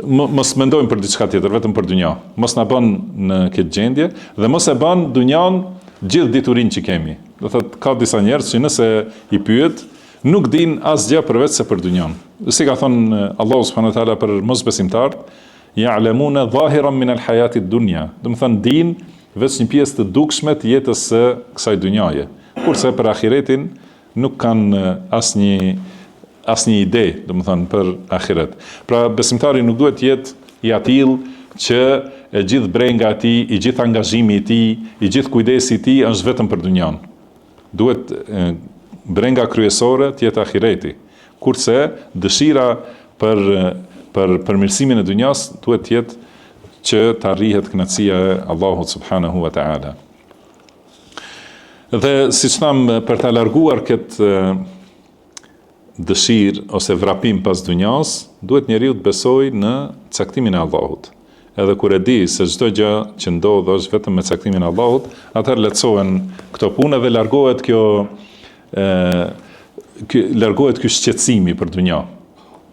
mos mendojmë për diçka tjetër, vetëm për dunja. Mos na bën në këtë gjendje dhe mos e bën dunjan gjithë diturinë që kemi. Do thotë ka disa njerëz që nëse i pyet, nuk dinë asgjë përveç se për dunjan. Si ka thënë Allahu subhanahu wa taala për mosbesimtarët, ya'lamuna zahiran min al-hayati ad-dunya. Domethënë dinë veç një pjesë të dukshme të jetës së kësaj dunjaje. Kurse për ahiretin nuk kanë asnjë asnjë ide, domethënë për ahiret. Pra besimtari nuk duhet të jetë i atillë që e gjithë brenga e tij, i gjithë angazhimi i tij, i gjithë kujdesi i tij është vetëm për dunjan. Duhet e, brenga kryesore të jetë ahireti. Kurse dëshira për për përmirësimin e dunjas duhet të jetë që të arrihet kënaqësia e Allahut subhanahu wa taala. Dhe siç thamë, për ta larguar këtë dëshirë ose vrapim pas dunjas, duhet njeriu të besojë në caktimin e Allahut. Edhe kur e di se çdo gjë që ndodh është vetëm me caktimin e Allahut, atëherë lehtësohen këto punë dhe largohet kjo ë ky largohet ky shqetësimi për dunja.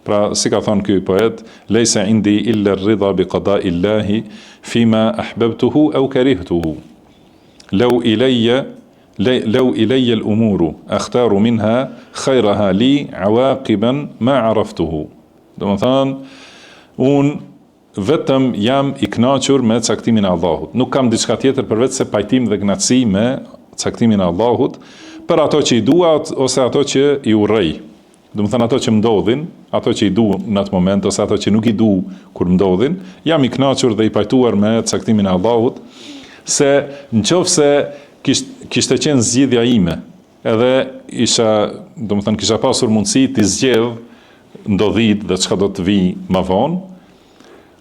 Pra, si ka thënë ky poet, lejse indi illa ar-ridha bi qada'i Allahi fima ahbabtuhu aw karihtuhu. Lau ilejje Lau ilejje al-umuru akhtaru minha khayraha li awaqiban ma araftuhu. Domethënë, unë vetëm jam i kënaqur me caktimin e Allahut. Nuk kam diçka tjetër përveç se pajtim dhe kënaqësi me caktimin e Allahut për ato që i dua ose ato që i urrej. Domethënë ato që më ndodhin, ato që i du në atë moment ose ato që nuk i du kur më ndodhin, jam i kënaqur dhe i pajtuar me caktimin e Allahut, se në qoftë se kishte qenë zgjidhja ime, edhe isha, domethënë kisha pasur mundësi t'i zgjedh ndodhitë dhe çka do të vijë më vonë,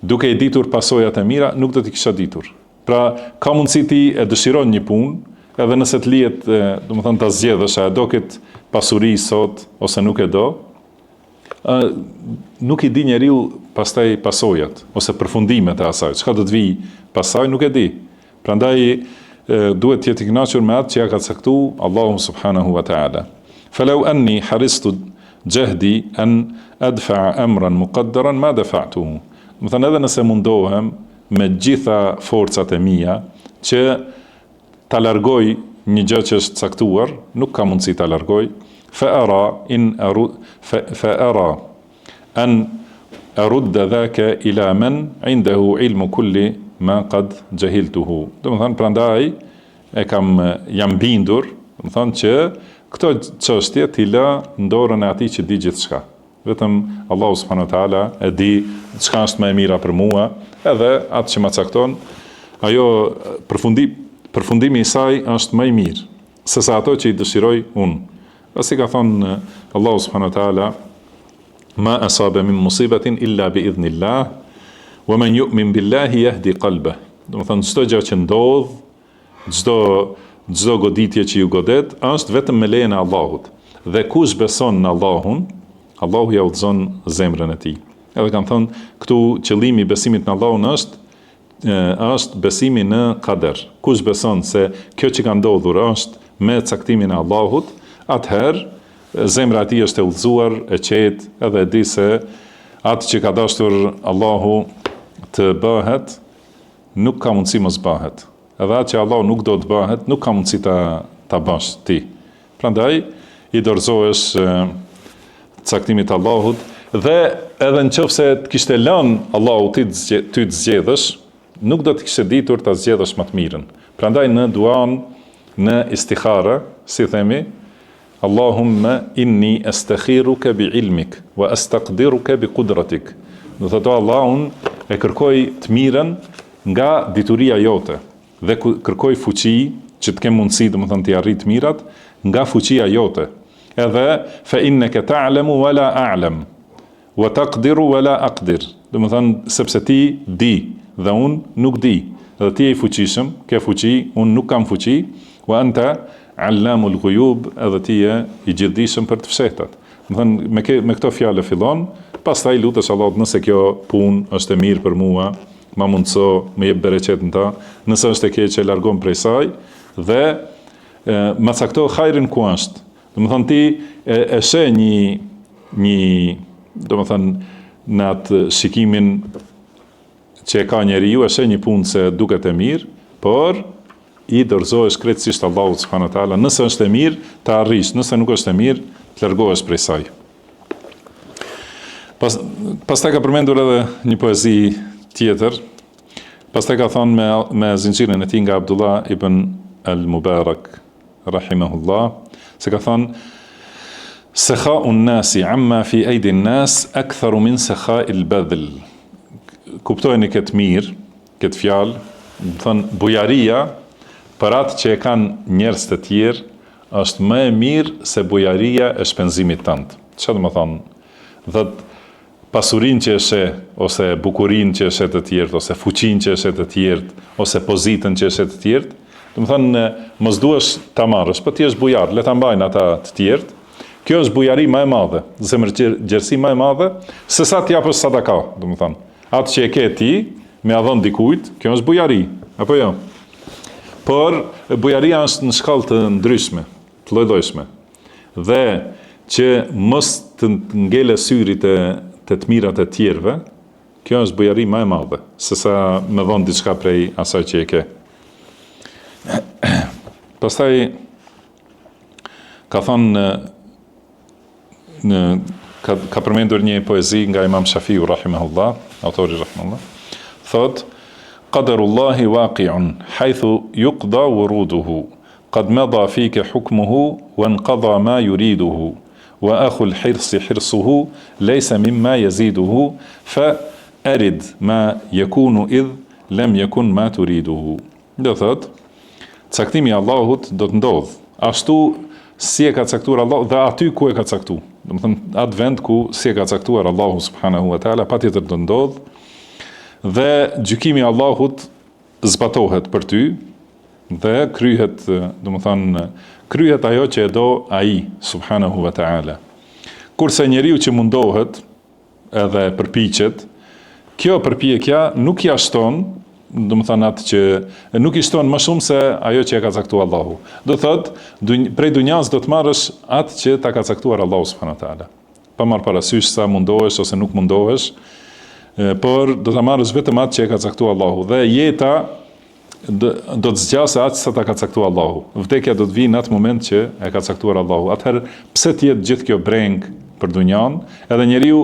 duke i ditur pasojat e mira, nuk do t'i kisha ditur. Pra, ka mundësi ti e dëshiron një punë, edhe nëse të lihet, domethënë ta zgjedhësh, a e do këtë pasuri sot ose nuk e do, ë nuk i di njeriu pastaj pasojat ose përfundimet e asaj, çka do të vijë pastaj nuk e di. Prandaj duhet të jetë i kënaqur me atë që ja ka caktu Allahu subhanahu wa taala. Falau anni haristu jahdi an adfa amran muqaddaran ma dafa'tuhu. Domethënë edhe nëse mundohem me gjitha forcat e mia që ta largoj një gjë që është caktuar, nuk ka mundësi ta largoj, fa ara in aru fa, fa ara an arudda dhaka ila man indahu ilmu kulli. ma qad jahiltuhu. Domethënë prandaj e kam jam bindur, domethënë që këto çështje t'i lë në dorën e atij që di gjithçka. Vetëm Allahu subhanahu wa taala e di çka është më e mira për mua, edhe atë që ma cakton, ajo përfundi, përfundimi i saj është më i mirë sesa ato që i dëshiroj unë. Pasi ka thonë Allahu subhanahu wa taala ma asabe min musibatin illa bi idhnillah wa man yu'min billahi yahdi qalbah. Domethënë çdo gjë që ndodh Çdo çdo goditje që ju godet është vetëm me lejen e Allahut. Dhe kush beson në Allahun, Allahu ia udhëzon zemrën e tij. Edhe kanë thënë, këtu qëllimi i besimit në Allahun është është besimi në kader. Kush beson se kjo që ka ndodhur është me caktimin e Allahut, atëherë zemra e tij është e udhëzuar, e qetë, edhe e di se atë që ka dashur Allahu të bëhet, Nuk ka mundësi mos bëhet. Edhe atë që Allahu nuk do të bëhet, nuk ka mundësi ta ta bësh ti. Prandaj i dorëzohesh caktimit të Allahut dhe edhe në qoftë se të kishte lënë Allahu ty të ty të zgjedhësh, nuk do të kishe ditur ta zgjedhësh më të mirën. Prandaj në duan në istikhara, si themi, Allahumma inni astakhiruka bi ilmik wa astaqdiruka bi qudratik. Do thotë o Allah, unë e kërkoj të mirën nga dituria jote dhe kërkoj fuqi që të kem mundësi, domethënë t'i arrij të mirat nga fuqia jote. Edhe fa innaka ta'lamu wa la a'lam. Wa taqdiru wa la aqdir, domethënë sepse ti di dhe unë nuk di, dhe ti je i fuqishëm, ke fuqi, unë nuk kam fuqi, wa anta allamul ghuyub, edhe ti je i gjithëdijshëm për të fshehtat. Domethënë me ke, me këto fjalë fillon, pastaj lutesh Allahut nëse kjo punë është e mirë për mua, ma mundëso, më jep bereqet në ta, nëse është e keqe, largom prej saj dhe e, ma cakto hajrin ku është. Domethënë ti e, e sheh një, një, domethënë, në atë shikimin që e ka njeriu, e sheh një punë se duket e mirë, por i dorëzohesh krejtësisht Allahut subhanahu wa taala, nëse është e mirë, ta arrish, nëse nuk është e mirë, të largohesh prej saj. Pas, pastaj ka përmendur edhe një poezi tjetër, pastaj ka thonë me, me zinxhirin e tij nga Abdullah ibn al-Mubarak, rahimahullah, se ka thënë Sekhau nasi amma fi aidi nas aktharu min sekhai al-badhl. Kuptojeni këtë mirë, këtë fjalë, domethënë bujaria për atë që e kanë njerëz të tjerë është më e mirë se bujaria e shpenzimit tënd. Çka do të thonë? Thotë pasurinë që e sheh, ose bukurinë që e sheh te të tjerët, ose fuqinë që e sheh te të tjerët, ose pozitën që e sheh te të tjerët, domethënë mos duash ta marrësh, po ti je bujar, le ta mbajnë ata të tjerët. Kjo është bujari më e madhe, zemërgjerësi më e madhe, se sa të japësh sadaka, domethënë. Atë që e ke ti, me ia dhon dikujt, kjo është bujari, apo jo? Por bujaria është në shkallë të ndryshme, të lloj-llojshme. Dhe që mos të ngele syri te te të mirat e tjerëve, kjo është bujari më e madhe, sesa me dhon diçka prej asaj që e ke. Pastaj ka thonë në, në ka, ka përmendur një poezi nga Imam Shafiu rahimahullah, autori rahimahullah, thotë Qadarullahi waqi'un haythu yuqda wuruduhu Qad mada fike hukmuhu wa nqada ma yuriduhu wa akhu al-hirsi hirsuhu lejse mimma yaziduhu fa arid ma yakunu idh lem yakun ma turiduhu. Do thotë, caktimi i Allahut do të ndodhë ashtu si e ka caktuar Allahu dhe aty ku e ka caktu. Domethënë atë vend ku si e ka caktuar Allahu subhanahu wa taala patjetër do ndodhë dhe gjykimi i Allahut zbatohet për ty dhe kryhet, domethënë, kryhet ajo që e do ai subhanahu wa taala. Kurse njeriu që mundohet edhe përpiqet, kjo përpjekja nuk ia shton, domethënë atë që nuk i shton më shumë se ajo që e ka caktuar Allahu. Do thotë, prej dunjas do të marrësh atë që ta ka caktuar Allahu subhanahu wa taala. pa marrë parasysh sa mundohesh ose nuk mundohesh, por do ta marrësh vetëm atë që e ka caktuar Allahu dhe jeta do, do të zgjasë aq sa ta ka caktuar Allahu. Vdekja do të vijë në atë moment që e ka caktuar Allahu. Atëherë pse të jetë gjithë kjo brengë për dunjan, edhe njeriu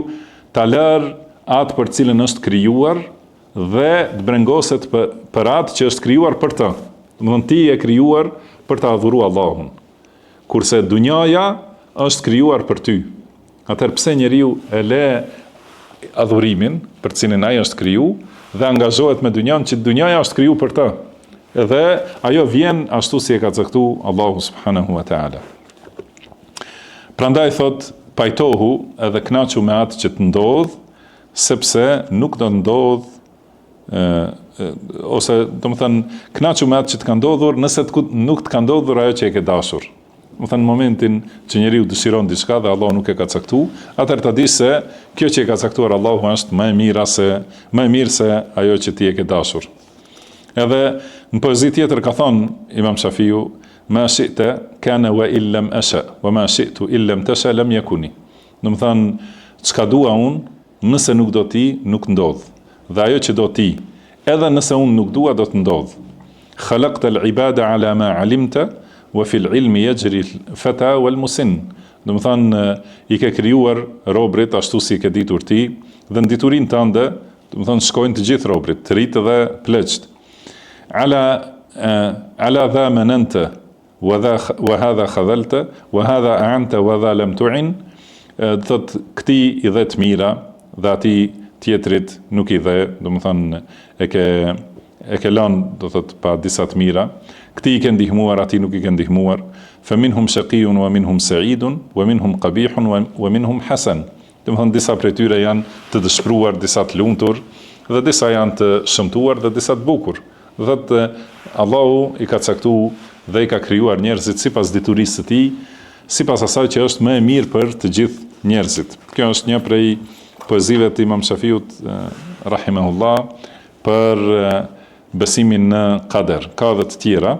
ta lërë atë për cilën është krijuar. dhe të brengoset për, për atë që është krijuar për të. Domethënë ti je krijuar për ta adhuru Allahun. Kurse dunjaja është krijuar për ty. Atëherë pse njeriu e le adhurimin për të cilin ai është kriju dhe angazhohet me dunjan që dunjaja është kriju për të. Edhe ajo vjen ashtu si e ka caktu Allahu subhanahu wa taala. Prandaj thot pajtohu edhe kënaqu me atë që të ndodh, sepse nuk do ndodh ose domethënë kënaqu me atë që të ka ndodhur, nëse të, nuk të ka ndodhur ajo që e ke dashur. Domethënë në momentin që njeriu dëshiron diçka dhe Allahu nuk e ka caktu, atëherë ta dish se kjo që e ka caktuar Allahu është më e mira se më e mirë se ajo që ti e ke dashur. Edhe në poezi tjetër ka thënë Imam Shafiu, "Ma shi'ta kana wa in lam asha, wa ma shi'tu in lam tasha lam yakuni." Domethënë, çka dua unë, Nëse nuk do ti, nuk ndodh. Dhe ajo që do ti, edhe nëse unë nuk dua do të ndodhë. Khalaqta al-ibada ala ma alimta wa fi al-ilmi yajri al-fata wal musin. Domethënë, i ke krijuar robërit ashtu si e ke ditur ti dhe në diturinë tënde, domethënë shkojnë të gjithë robërit, të rinjtë dhe pleqtë. Ala ala dha mananta Wa dha wa hadha khadhalta wa hadha a'anta wa dha lam tu'in, do thotë këtij i dhe të mira dhe atij tjetrit nuk i dhe, domethënë e ke e ke lënë, do thotë pa disa të mira, këtij i ke ndihmuar, atij nuk i ke ndihmuar. Fa minhum shaqiyun wa minhum sa'idun wa minhum qabihun wa minhum hasan. Domethënë disa prej tyre janë të dëshpëruar, disa të lumtur dhe disa janë të shëmtuar dhe disa të bukur. Do thotë Allahu i ka caktu dhe i ka krijuar njerëzit sipas diturisë së tij, sipas asaj që është më e mirë për të gjithë njerëzit. Kjo është një prej poezive të Imam Shafiut rahimahullah për besimin në kader. Ka edhe të tjera.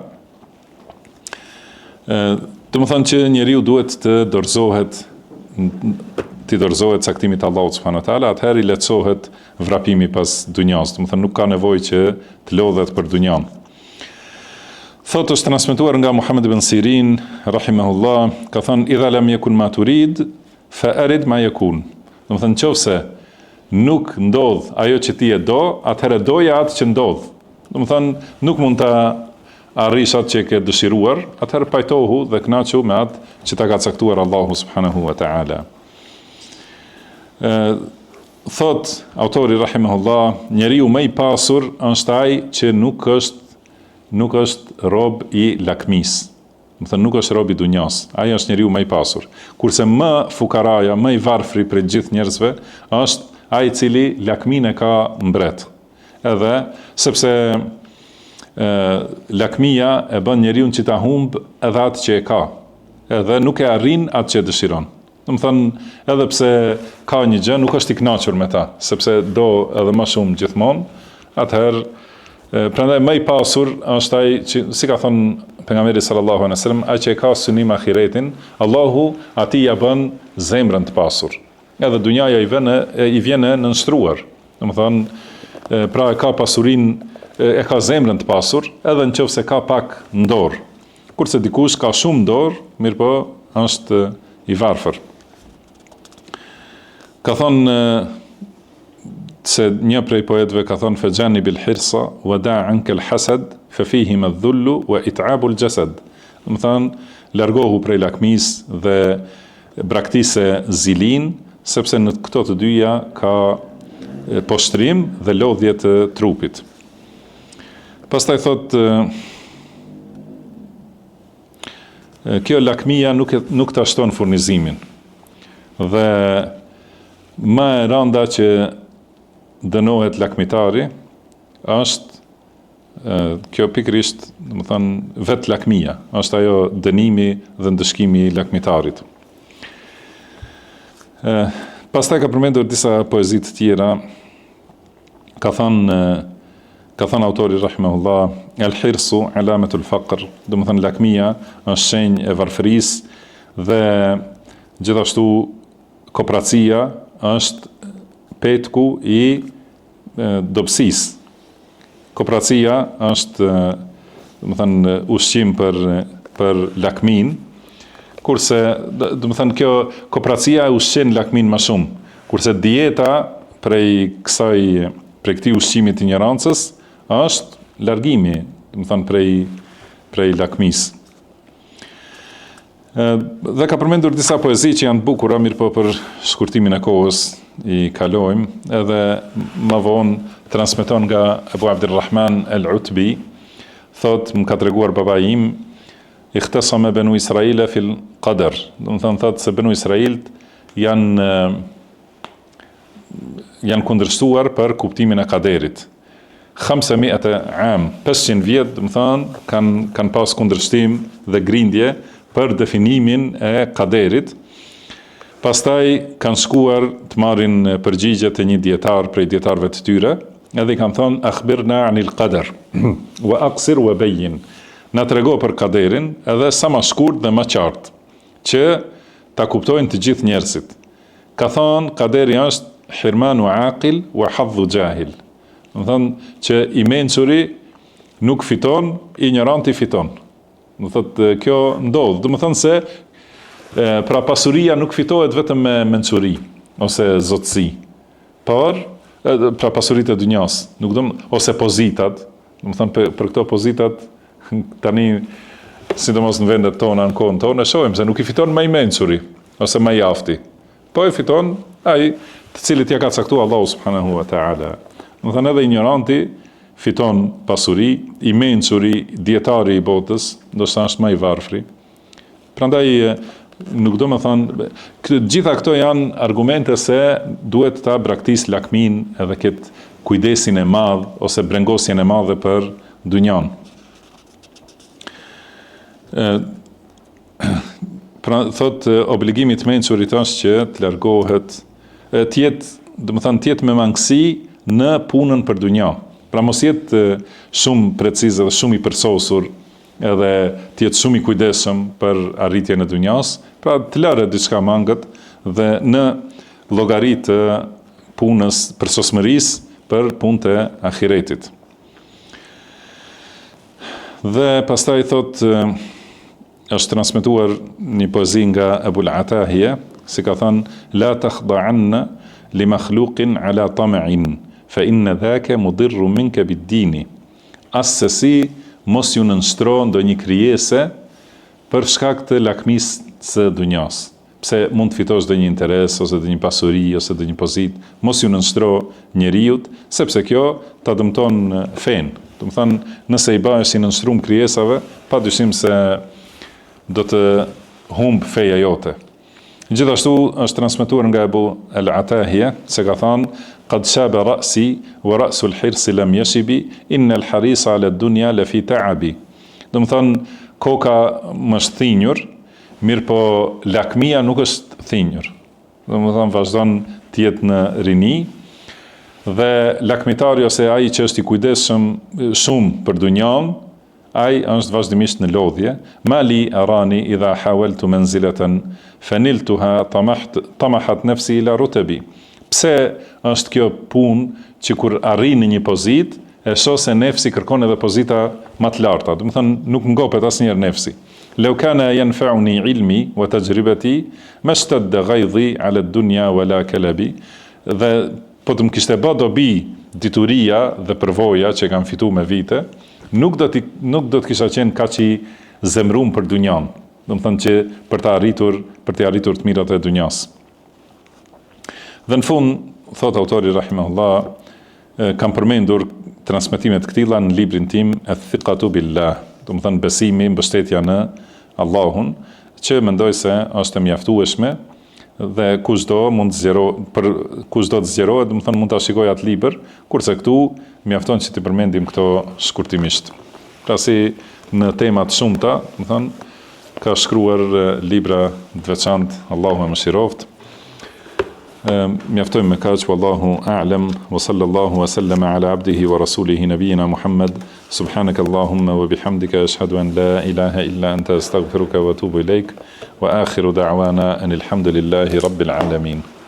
Domethënë që njeriu duhet të dorëzohet t'i dorëzohet caktimit të Allahut subhanahu wa taala, atëherë i lehtësohet vrapimi pas dunjas, domethënë nuk ka nevojë që të lodhet për dunjan. Thotë është transmetuar nga Muhammed ibn Sirin rahimahullah, ka thënë idha lam yakun ma turid fa arid ma yakun. Domethënë nëse nuk ndodh ajo që ti e do, atëherë doja atë që ndodh. Domethënë nuk mund ta arrish atë që e ke dëshiruar, atëherë pajtohu dhe kënaqu me atë që ta ka caktuar Allahu subhanahu wa taala. Ë thot autori rahimahullah, njeriu më i pasur është ai që nuk është nuk është rob i lakmisë. Domethënë nuk është rob i dunjas, ai është njeriu më i pasur. Kurse më fukaraja, më i varfri prej gjithë njerëzve është ai i cili lakminë e ka mbret. Edhe sepse e, lakmia e bën njeriun që ta humb edhe atë që e ka, edhe nuk e arrin atë që e dëshiron. Domethënë, edhe pse ka një gjë, nuk është i kënaqur me ta, sepse do edhe më shumë gjithmonë, atëherë prandaj më i pasur është ai që si ka thënë pejgamberi sallallahu alejhi wasallam, ai që e ka synim ahiretin, Allahu atij ia bën zemrën të pasur. Edhe dunjaja i vjen i vjen e nënshtruar. Domethënë, pra e ka pasurinë, e ka zemrën të pasur, edhe në qoftë se ka pak në dorë. Kurse dikush ka shumë në dorë, mirëpo është i varfër. Ka thonë se një prej poetëve ka thonë fe xhenibil hirsa wa da ankel hasad fe fihima dhullu wa it'abul xhesad. Domethënë, largohu prej lakmisë dhe Braktise zilinë, sepse në këto të dyja ka poshtrim dhe lodhje të trupit. Pastaj thotë kjo lakmia nuk nuk ta shton furnizimin. Dhe më e randa që dënohet lakmitari është Kjo pikërisht, domethënë, vetë lakmia, është ajo dënimi dhe ndëshkimi i lakmitarit. Ë, pastaj ka përmendur disa poezi të tjera. Ka thënë ka thënë autori rahimahullah, el hirsu alametul faqr, domethënë lakmia është shenjë e varfërisë dhe gjithashtu kopracia është petku i dobësisë. Kopracia është, domethënë, ushqim për për lakminë, kurse, domethënë, kjo kopracia e ushqen lakminë më shumë, kurse dieta prej kësaj. prej këtij ushqimi të injorancës është largimi, domethënë prej prej lakmisë. Dhe ka përmendur disa poezi që janë të bukura, mirëpo për shkurtimin e kohës i kalojmë, edhe më vonë transmeton nga Ebu Abdirrahman El Utbi, thotë, më ka treguar baba im, ikhtasame Benu Israile fil kader, domethënë thotë se Benu Israilt janë janë kundërshtuar për kuptimin e kaderit. Khamse mi'ate am, 500 vjet, domethënë, kanë kanë pas kundërshtim dhe grindje për definimin e kaderit. Pastaj kanë shkuar të marrin përgjigje te një dietar prej dietarëve të tyre, edhe i kanë thënë akhbirna anil qadar wa aqsir wa bayyin. Na trego për kaderin, edhe sa ma shkurt dhe ma qartë, që ta kuptojnë të gjithë njerëzit. Ka thënë, kaderi është hirmanu aqil wa hadhu xhahil. Domethënë që i mençuri nuk fiton, injoranti fiton. Do thotë kjo ndodh, domethënë se e, pra pasuria nuk fitohet vetëm me mençuri ose zotësi, por e, pra pasuritë e dynjas, nuk do ose pozitat, domethënë për, për këto pozitat tani sidomos në vendet tona në kohën tonë e shohim se nuk i fiton më i mençuri ose më i afti. Po e fiton ai të cilit ja ka caktuar Allahu subhanahu wa taala. Domethënë edhe injoranti fiton pasuri, i mençuri, dietari i botës, ndoshta është më i varfri. Prandaj nuk do me thënë, të gjitha këto janë argumente se duhet ta braktis lakminë edhe këtë kujdesin e madh ose brengosjen e madhe për dynjan. Pra, thot, obligimi i të mençurit është që të largohet, të jetë, domethënë, të jetë me mangësi në punën për dynja. Pra, mos jetë shumë preciz edhe shumë i përsosur, edhe të jetë shumë i kujdesshëm për arritjen e dynjas, pra të lërë diçka mangët dhe në llogari të punës përsosmërisë për punët e ahiretit. Dhe pastaj thot është transmetuar një poezi nga Ebul Atahije, si ka thënë la takhda'anna li makhluqin ala tama'in fa inna dhaka mudirru minka bid-dini. Assesi mos ju nënshtro ndonjë krijese për shkak të lakmisë së dunjas. Pse mund të fitosh ndonjë interes ose ndonjë pasuri ose ndonjë pozitë, mos ju nënshtro njeriut, sepse kjo ta dëmton fenë. Domethënë, nëse i bëhesh i nënshtrum krijesave, pa dyshim se do të humb feja jote. Gjithashtu është transmetuar nga Ebu El-Atahije se ka thënë Qad shaba ra'si wa ra'su al-hirsi lam yashibi inna al-harisa ala ad-dunya la fi ta'abi. Domethënë koka më është thinjur, mirëpo lakmia nuk është thinjur. Domethënë vazhdon të jetë në rini dhe lakmitari ose ai që është i kujdesshëm shumë për dunjan, Ai është vazhdimisht në lodhje, Ma li arani idha hawaltu manzilatan faniltuha tamaht tamahat nafsi ila rutabi. Pse është kjo punë që kur arrij në një pozitë, e shoh se nefsi kërkon edhe pozita ma të larta, domethënë nuk ngopet asnjëherë nefsi. Law kana yanfa'uni ilmi wa tajribati mashtadda ghaydhi ala ad-dunya wala kalabi. Dhe po të më kishte ba dobi dituria dhe përvoja që e kam fitu me vite, Nuk do të nuk do të kisha qenë kaq i zemrum për dunjan, domethënë që për të arritur për të arritur të mirat e dunjas. Dhe në fund thot autori rahimahullah kam përmendur transmetime të këtilla në librin tim Eth-Thiqatu Billah, domethënë besimi, mbështetja në Allahun, që mendoj se është e mjaftueshme dhe kushdo mund të zgjero për kushdo të zgjerohet, domethënë mund ta shikojë atë libër, kurse këtu mjafton që t'i përmendim këto shkurtimisht. Pra si në tema të shumta, domethënë ka shkruar libra të veçantë, Allahu e mëshiroftë. Mjaftojmë me kaq, wallahu a'lam, wa sallallahu wa sallama ala abdihi wa rasulihi nabijina Muhammad, subhanaka Allahumma wa bihamdika ashhadu an la ilaha illa anta astaghfiruka wa atubu ilaik. Wa akhiru da'wana anil hamdulillahi rabbil alamin.